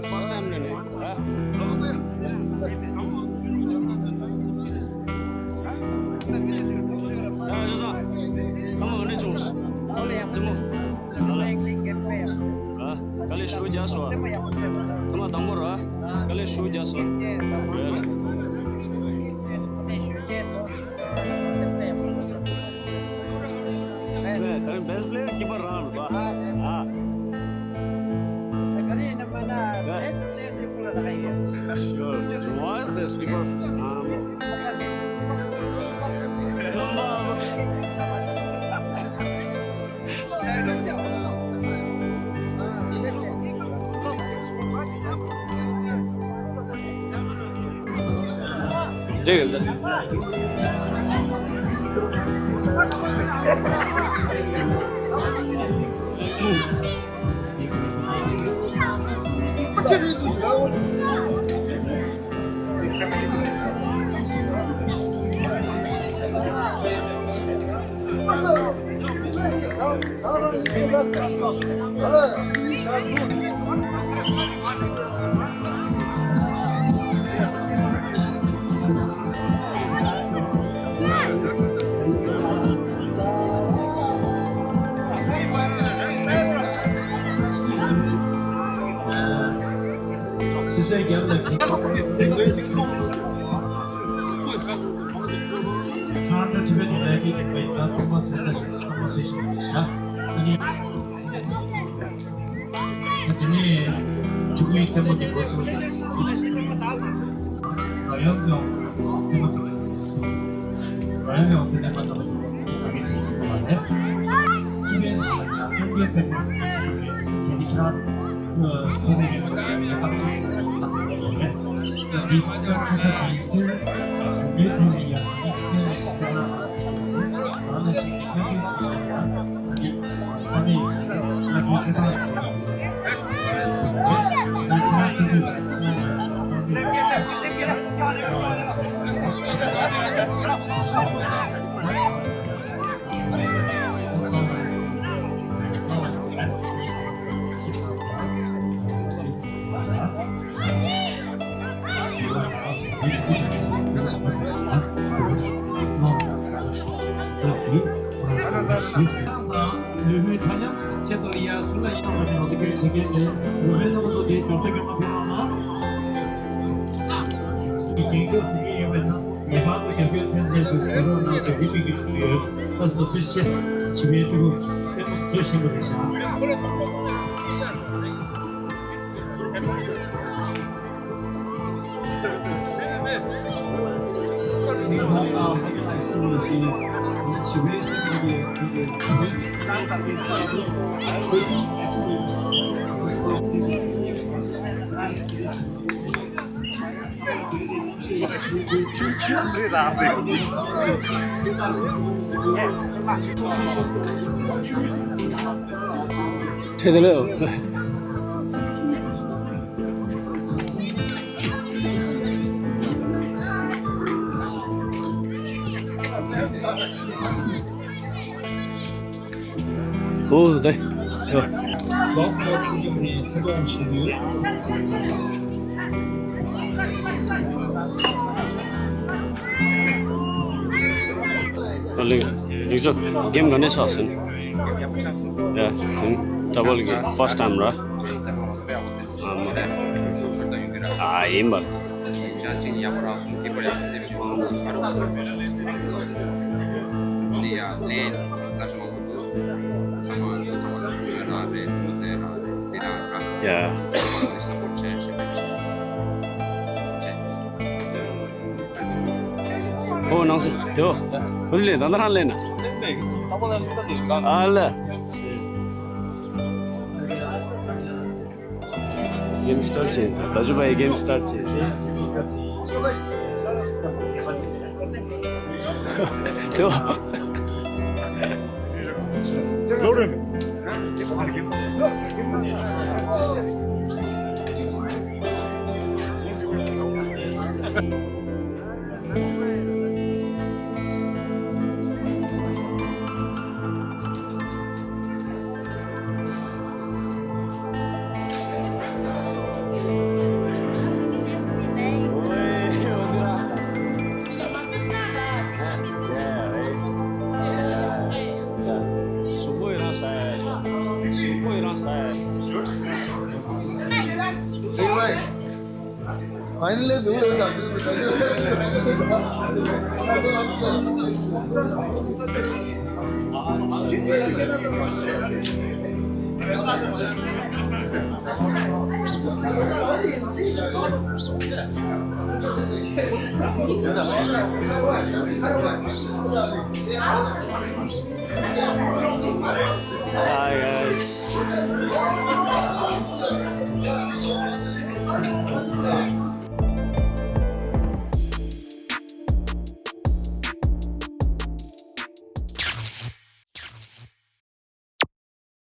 First time, no? Huh? Come on, let's go. Come on. ཨ། དཀའ་ལས་ཞེ་པོ་རྒྱག་སོང་། ཚང་མ་དང་པོ་ར། དཀའ་ལས་ཞེ་པོ་རྒྱག་སོང་། ད་རིང་best player keeper རང་རེད་པ། ཨ། Sure. Watch this, keeper. སོ་སོའི་རྒྱབ་ལ་ཁྱེད། ཁྱེད་རང་ཚོ་ཐིམ་ཕུག་ནས་ཡར་རྒྱས་ཀྱི་བོད་ཡིག་དང་ཐོག་མ་བཟོས་ན་ཐོག་མ་བཟོས་ཤིང་བྱ། ཨ་ནི། དེ་ནས་ཕྲུ་གུའི་རྩེད་མོ་གི་འགོ་ཚུགས། རོལ་དབྱངས་ཀྱི་རྩེད་མོ་ཚུགས། རོལ་དབྱངས་ཀྱི་རྩེད་མོ་ཚུགས། བོད་ཡིག་ཚུགས་པ་རེད། ཁྱེད་རང་ཚོ་ཡང་ཁྱོད་ཀྱི་རྩེད་མོ་གི་ཁྱེད་ཀྱི་ཁྱེད་རང་། ལུས་པོའི་ཐ་སྙད་ཆེད་དུ་ཡ་སུ་ལ་ཡང་བ་ནི་ང་ཚོ་གི་དེ་གའི་ནས་རུ་བའི་སློབ་གསོ་དེ་སྦྱོང་བརྡར་ཡོང་བ་ཕེབས་རོགས་གནང་། ཡིག་རྒྱུགས་ཟིན་གྱི་ཡོད་པས་ན་ངེས་པར་དུ་རྒྱབ་སྐྱོར་ཚན་རྩལ་དུ་གཟིགས་རོགས་གནང་དེ་གི་མིག་གི་ཞུ་ཡོད། ལགས་སོ་ཐུགས་རྗེ་ཆེ། བྱིས་པའི་ཕྲུ་གུ་རྩེད་མོ་བཟོ་བཞིན་པ་རེད་ཤག་ཨོ་དེ་དེ། ཨ་ལེ། ཡིག་ཆ་གེམ་ག་འདྲ་ཆགས་སོང་། ཡ། ཌབ་ལི་གི་ཕར་སི་ཊི་ཊའིམ་ར། ཨ་མ། ཨ་ཡིན་པ། ཡ་ལན་ད་ཆོག་གི་འདུག་ཚང་མ་ཚང་མ་ཚོ་ཡོད་ན་རེད། ཚོ་ཚེ་ར་དེ་ན་ར་ཡ་སབ་པོར་ཊི་བྱས་བྱས་ཨོ་ནང་སེ་དེའོ་གོ་དེ་ལེན་ད་ད་རང་ལེན་ན་ཨ་ལ། གེམ་སི་ཊར་ཊི་བྱས་ད་ཞུ་བའི་གེམ་སི་ཊར་ཊི་བྱས་དེ། གཟུགས་པོ་ཡི་རང་ཟ་ཡ། གཟུགས་པོ་ཡི་རང་ཟ་ཡ། Finally, do it.